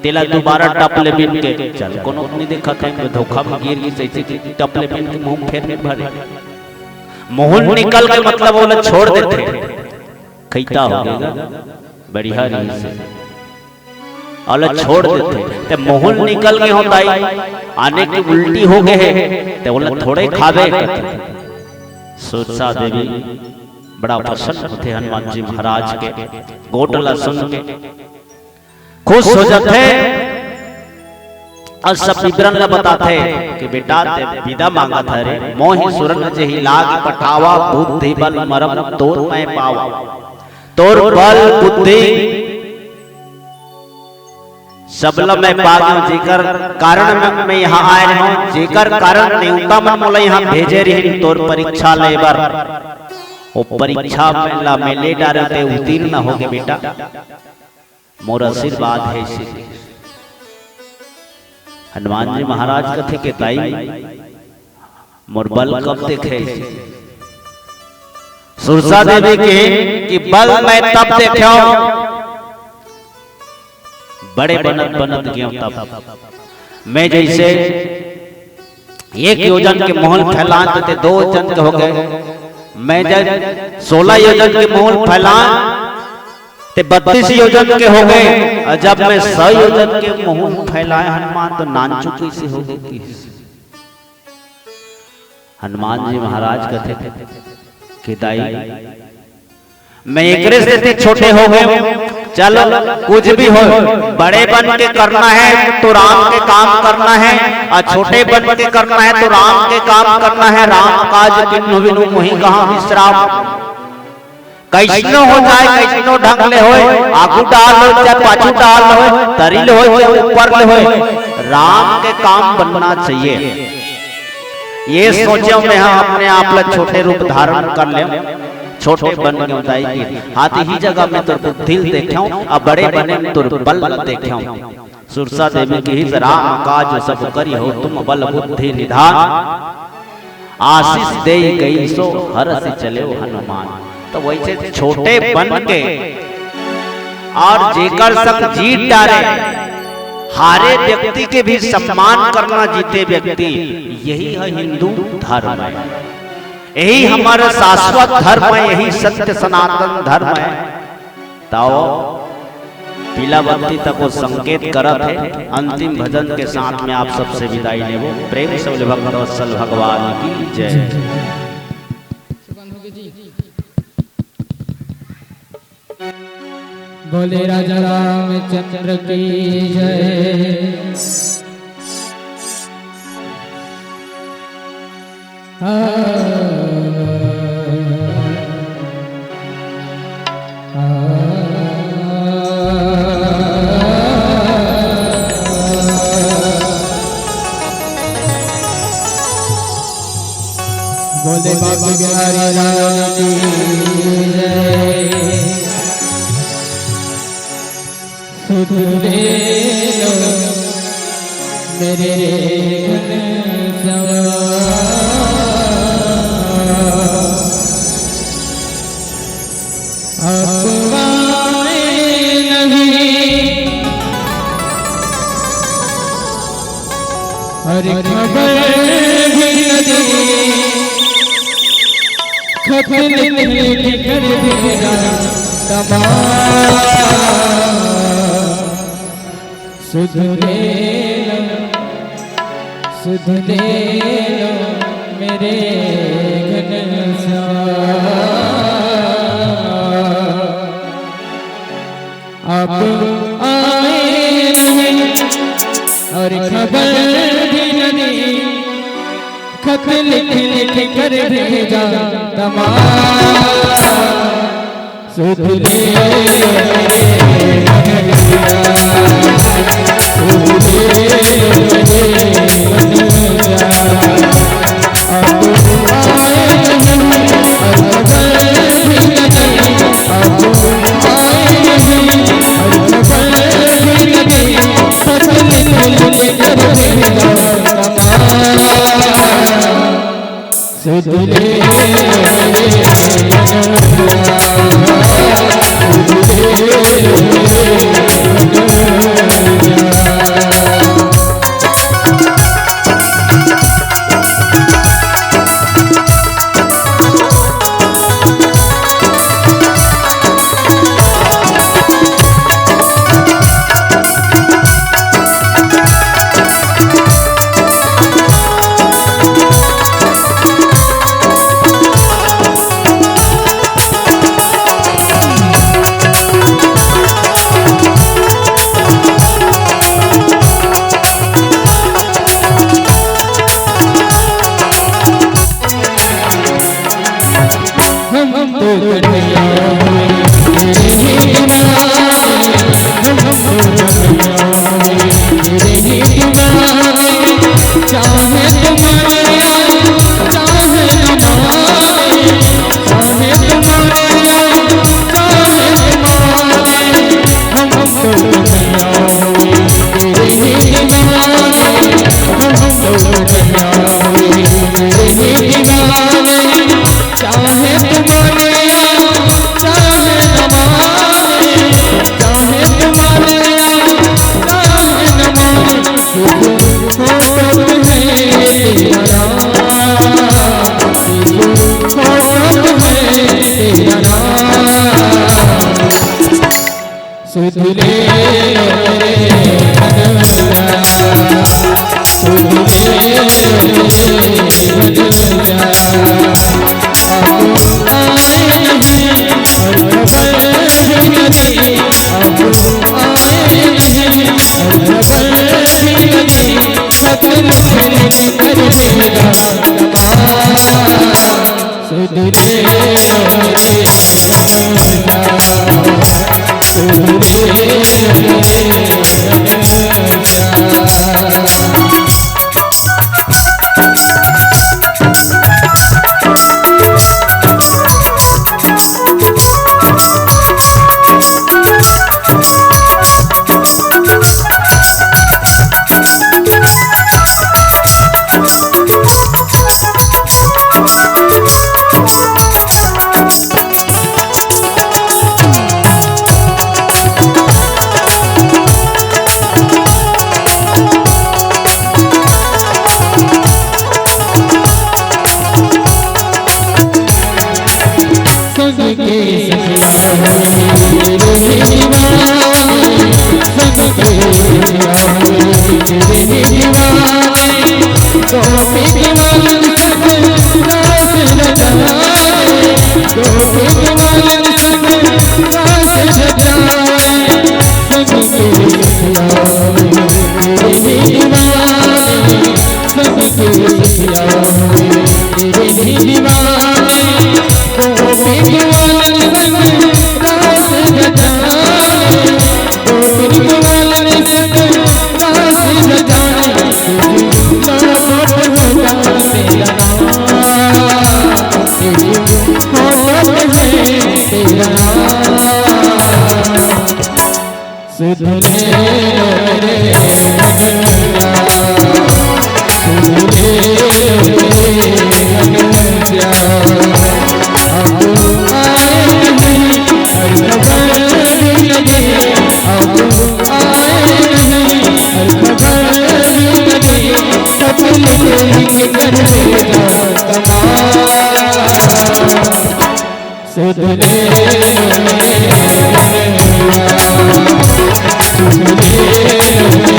तेला दोबारा टप ले बिन के, चल, कोनो नहीं देखत हे, धोखा में गिर गिस, ऐसे कि टप ले बिन के मुंह फेर में भरे। मुहुल निकल के मतलब ओला छोड़ देथे, खैता हो गया, बढ़िया रहिस हे। ओला छोड़ देथे, ते मुहुल निकल गए हो दाई, आने की उल्टी हो गए हे, ते ओला थोड़े खाबे कथे। सुरसा देवी बड़ा प्रसन्न होथे हनुमान जी महाराज के गोठ ला सुन के, खुश हो जाथे। अउ सब विवरण ला बताथे कि बेटा, ते बिदा मांगत हरे, "मोहि सुरन जेहि लाग पठावा, बुद्धि बल मरम तोर मैं पावा।" तोर बल बुद्धि सबला मैं पा गेंव, जेकर कारण मैं, मैं यहाँ आए रहेंव, जेकर कारण नेवता मन मोला यहाँ भेजे रहिन तोर परीक्षा ले बर। ओ परीक्षा में ला मैं ले डारे, ते उत्तीर्ण हो गे बेटा, मोर आशीर्वाद हे। इसी हनुमान जी महाराज कथे के दाई, मोर बल कब देखे? सुरसा देवी कहे कि बल मैं तब देखेंव, बड़े बनत बनत गेंव तब। मैं जैसे एक योजन के मुहुल फैलाएंव, ते दो योजन के हो गए। मैं जब सोलह योजन के मुहुल फैलाएंव, ते बत्तीस योजन के हो गए। अउ जब मैं सौ योजन के मुहुल फैलाएंव हनुमान, तो नानचुक कइसे हो गे कि हनुमान जी महाराज कथे कि दाई, मैं एकरे सेती छोटे हो गेंव। चलो, कुछ भी हो, बड़े बन के करना हे तो राम के काम करना हे, अउ छोटे बन के करना हे तो राम के काम करना हे। राम काज किन्हु बिनु मोहि कहां विश्राम। कइसनो हो जाए, कइसनो ढंग ले होए, आगू डाल होए चाहे पाछू डाल होए, तरी ले होए चाहे ऊपर ले होए, राम के काम बनना चाहिए। ये सोचेंव मैं हा अपने आप ला छोटे रूप धारण कर लेंव, छोटे बन के उताई के हाथ ही जगह में तोर बुद्धि ल देखेंव, अउ बड़े बने में तोर बल ल देखेंव। सुरसा देवी कहिस, "राम काज सब करिहौ तुम बल बुद्धि निधान, आशीष देइ गई सो हरषि चलेउ हनुमान।" तो वैसे छोटे बन के अउ जेकर संग जीत डारे, हारे व्यक्ति के भी सम्मान करना, जीते व्यक्ति, यही है हिंदू धर्म है, यही हमारा शाश्वत धर्म है, यही सत्य सनातन धर्म है। तौ पीला बत्ती तक वो संकेत करत हे। अंतिम भजन के साथ में आप सबसे विदाई लेबो। प्रेम से बोले भक्त वत्सल भगवान की जय। बोले राजा रामचंद्र की जय। बोले बाबा बिहारी लाल की जय। सुध ले लो मेरे घन सवार। अफवाहें नहीं, अरे खबर भी नहीं, खत लिख लिख कर भेजा तमाम। सुध ले लो, सुध ले लो मेरे घनश्याम। आप आए नहीं और खबर भी नहीं, खत लिख लिख कर भेजा तमाम। सुध ले मेरे घनश्याम, सुध ले मेरे घनश्याम। अब आए नहीं और खबर भी नहीं, अब आए नहीं और खबर भी नहीं, खत लिख लिख कर भेजा तमाम। सुध ले, सुध ले, हम तो कन्हैया हुए तेरे ही दीवाने, हम तो कन्हैया हुए तेरे ही दीवाने। चाहे तुम्हारे आए, चाहे तुम्हारे, चाहे तुम्हारे आए, चाहे तुम्हारे, हम तो कन्हैया हुए तेरे ही दीवाने, हम तो कन्हैया हुए तेरे ही दीवाने। चाहे तुम्हारे आए, चाहे न माने, चाहे तुम्हारे आए, चाहे न माने, सुख फोकट है तेरा नाम, सुख फोकट है तेरा नाम। सुध ले मेरे घनश्याम, सुध ले मेरे घनश्याम। अब आए नहीं और खबर भी नहीं, अब आए नहीं और खबर भी नहीं, खत लिख लिख कर भेजा तमाम। सुध ले लो रे, सुध ले लो रे। संग के सखिया हुई तेरे ही दीवाने, संग के सखिया हुई तेरे ही दीवाने। गोपी दीवाने संग रास रचाए, गोपी दीवाने संग रास रचाए। संग के सखिया हुई तेरे ही दीवाने, संग के सखिया हुई तेरे ही दीवाने। गोपी ग्वालन संग रास रचाए, गोपी ग्वालन संग रास रचाए। तुझ चौपट होगा तेरा नाम, तुझ चौपट है तेरा नाम। सुध ले लो रे घनश्याम, सुध ले लो रे घनश्याम। अब आए नहीं और खबर भी नहीं, अब आए नहीं और खबर भी नहीं। खत लिख लिख कर भेजा तमाम। सुध ले लो रे, सुध ले लो रे।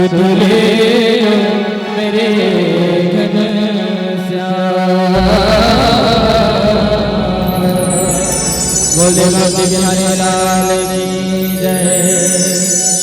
सुन ले मेरे घनश्याम। बोले बांके बिहारी लाल की जय।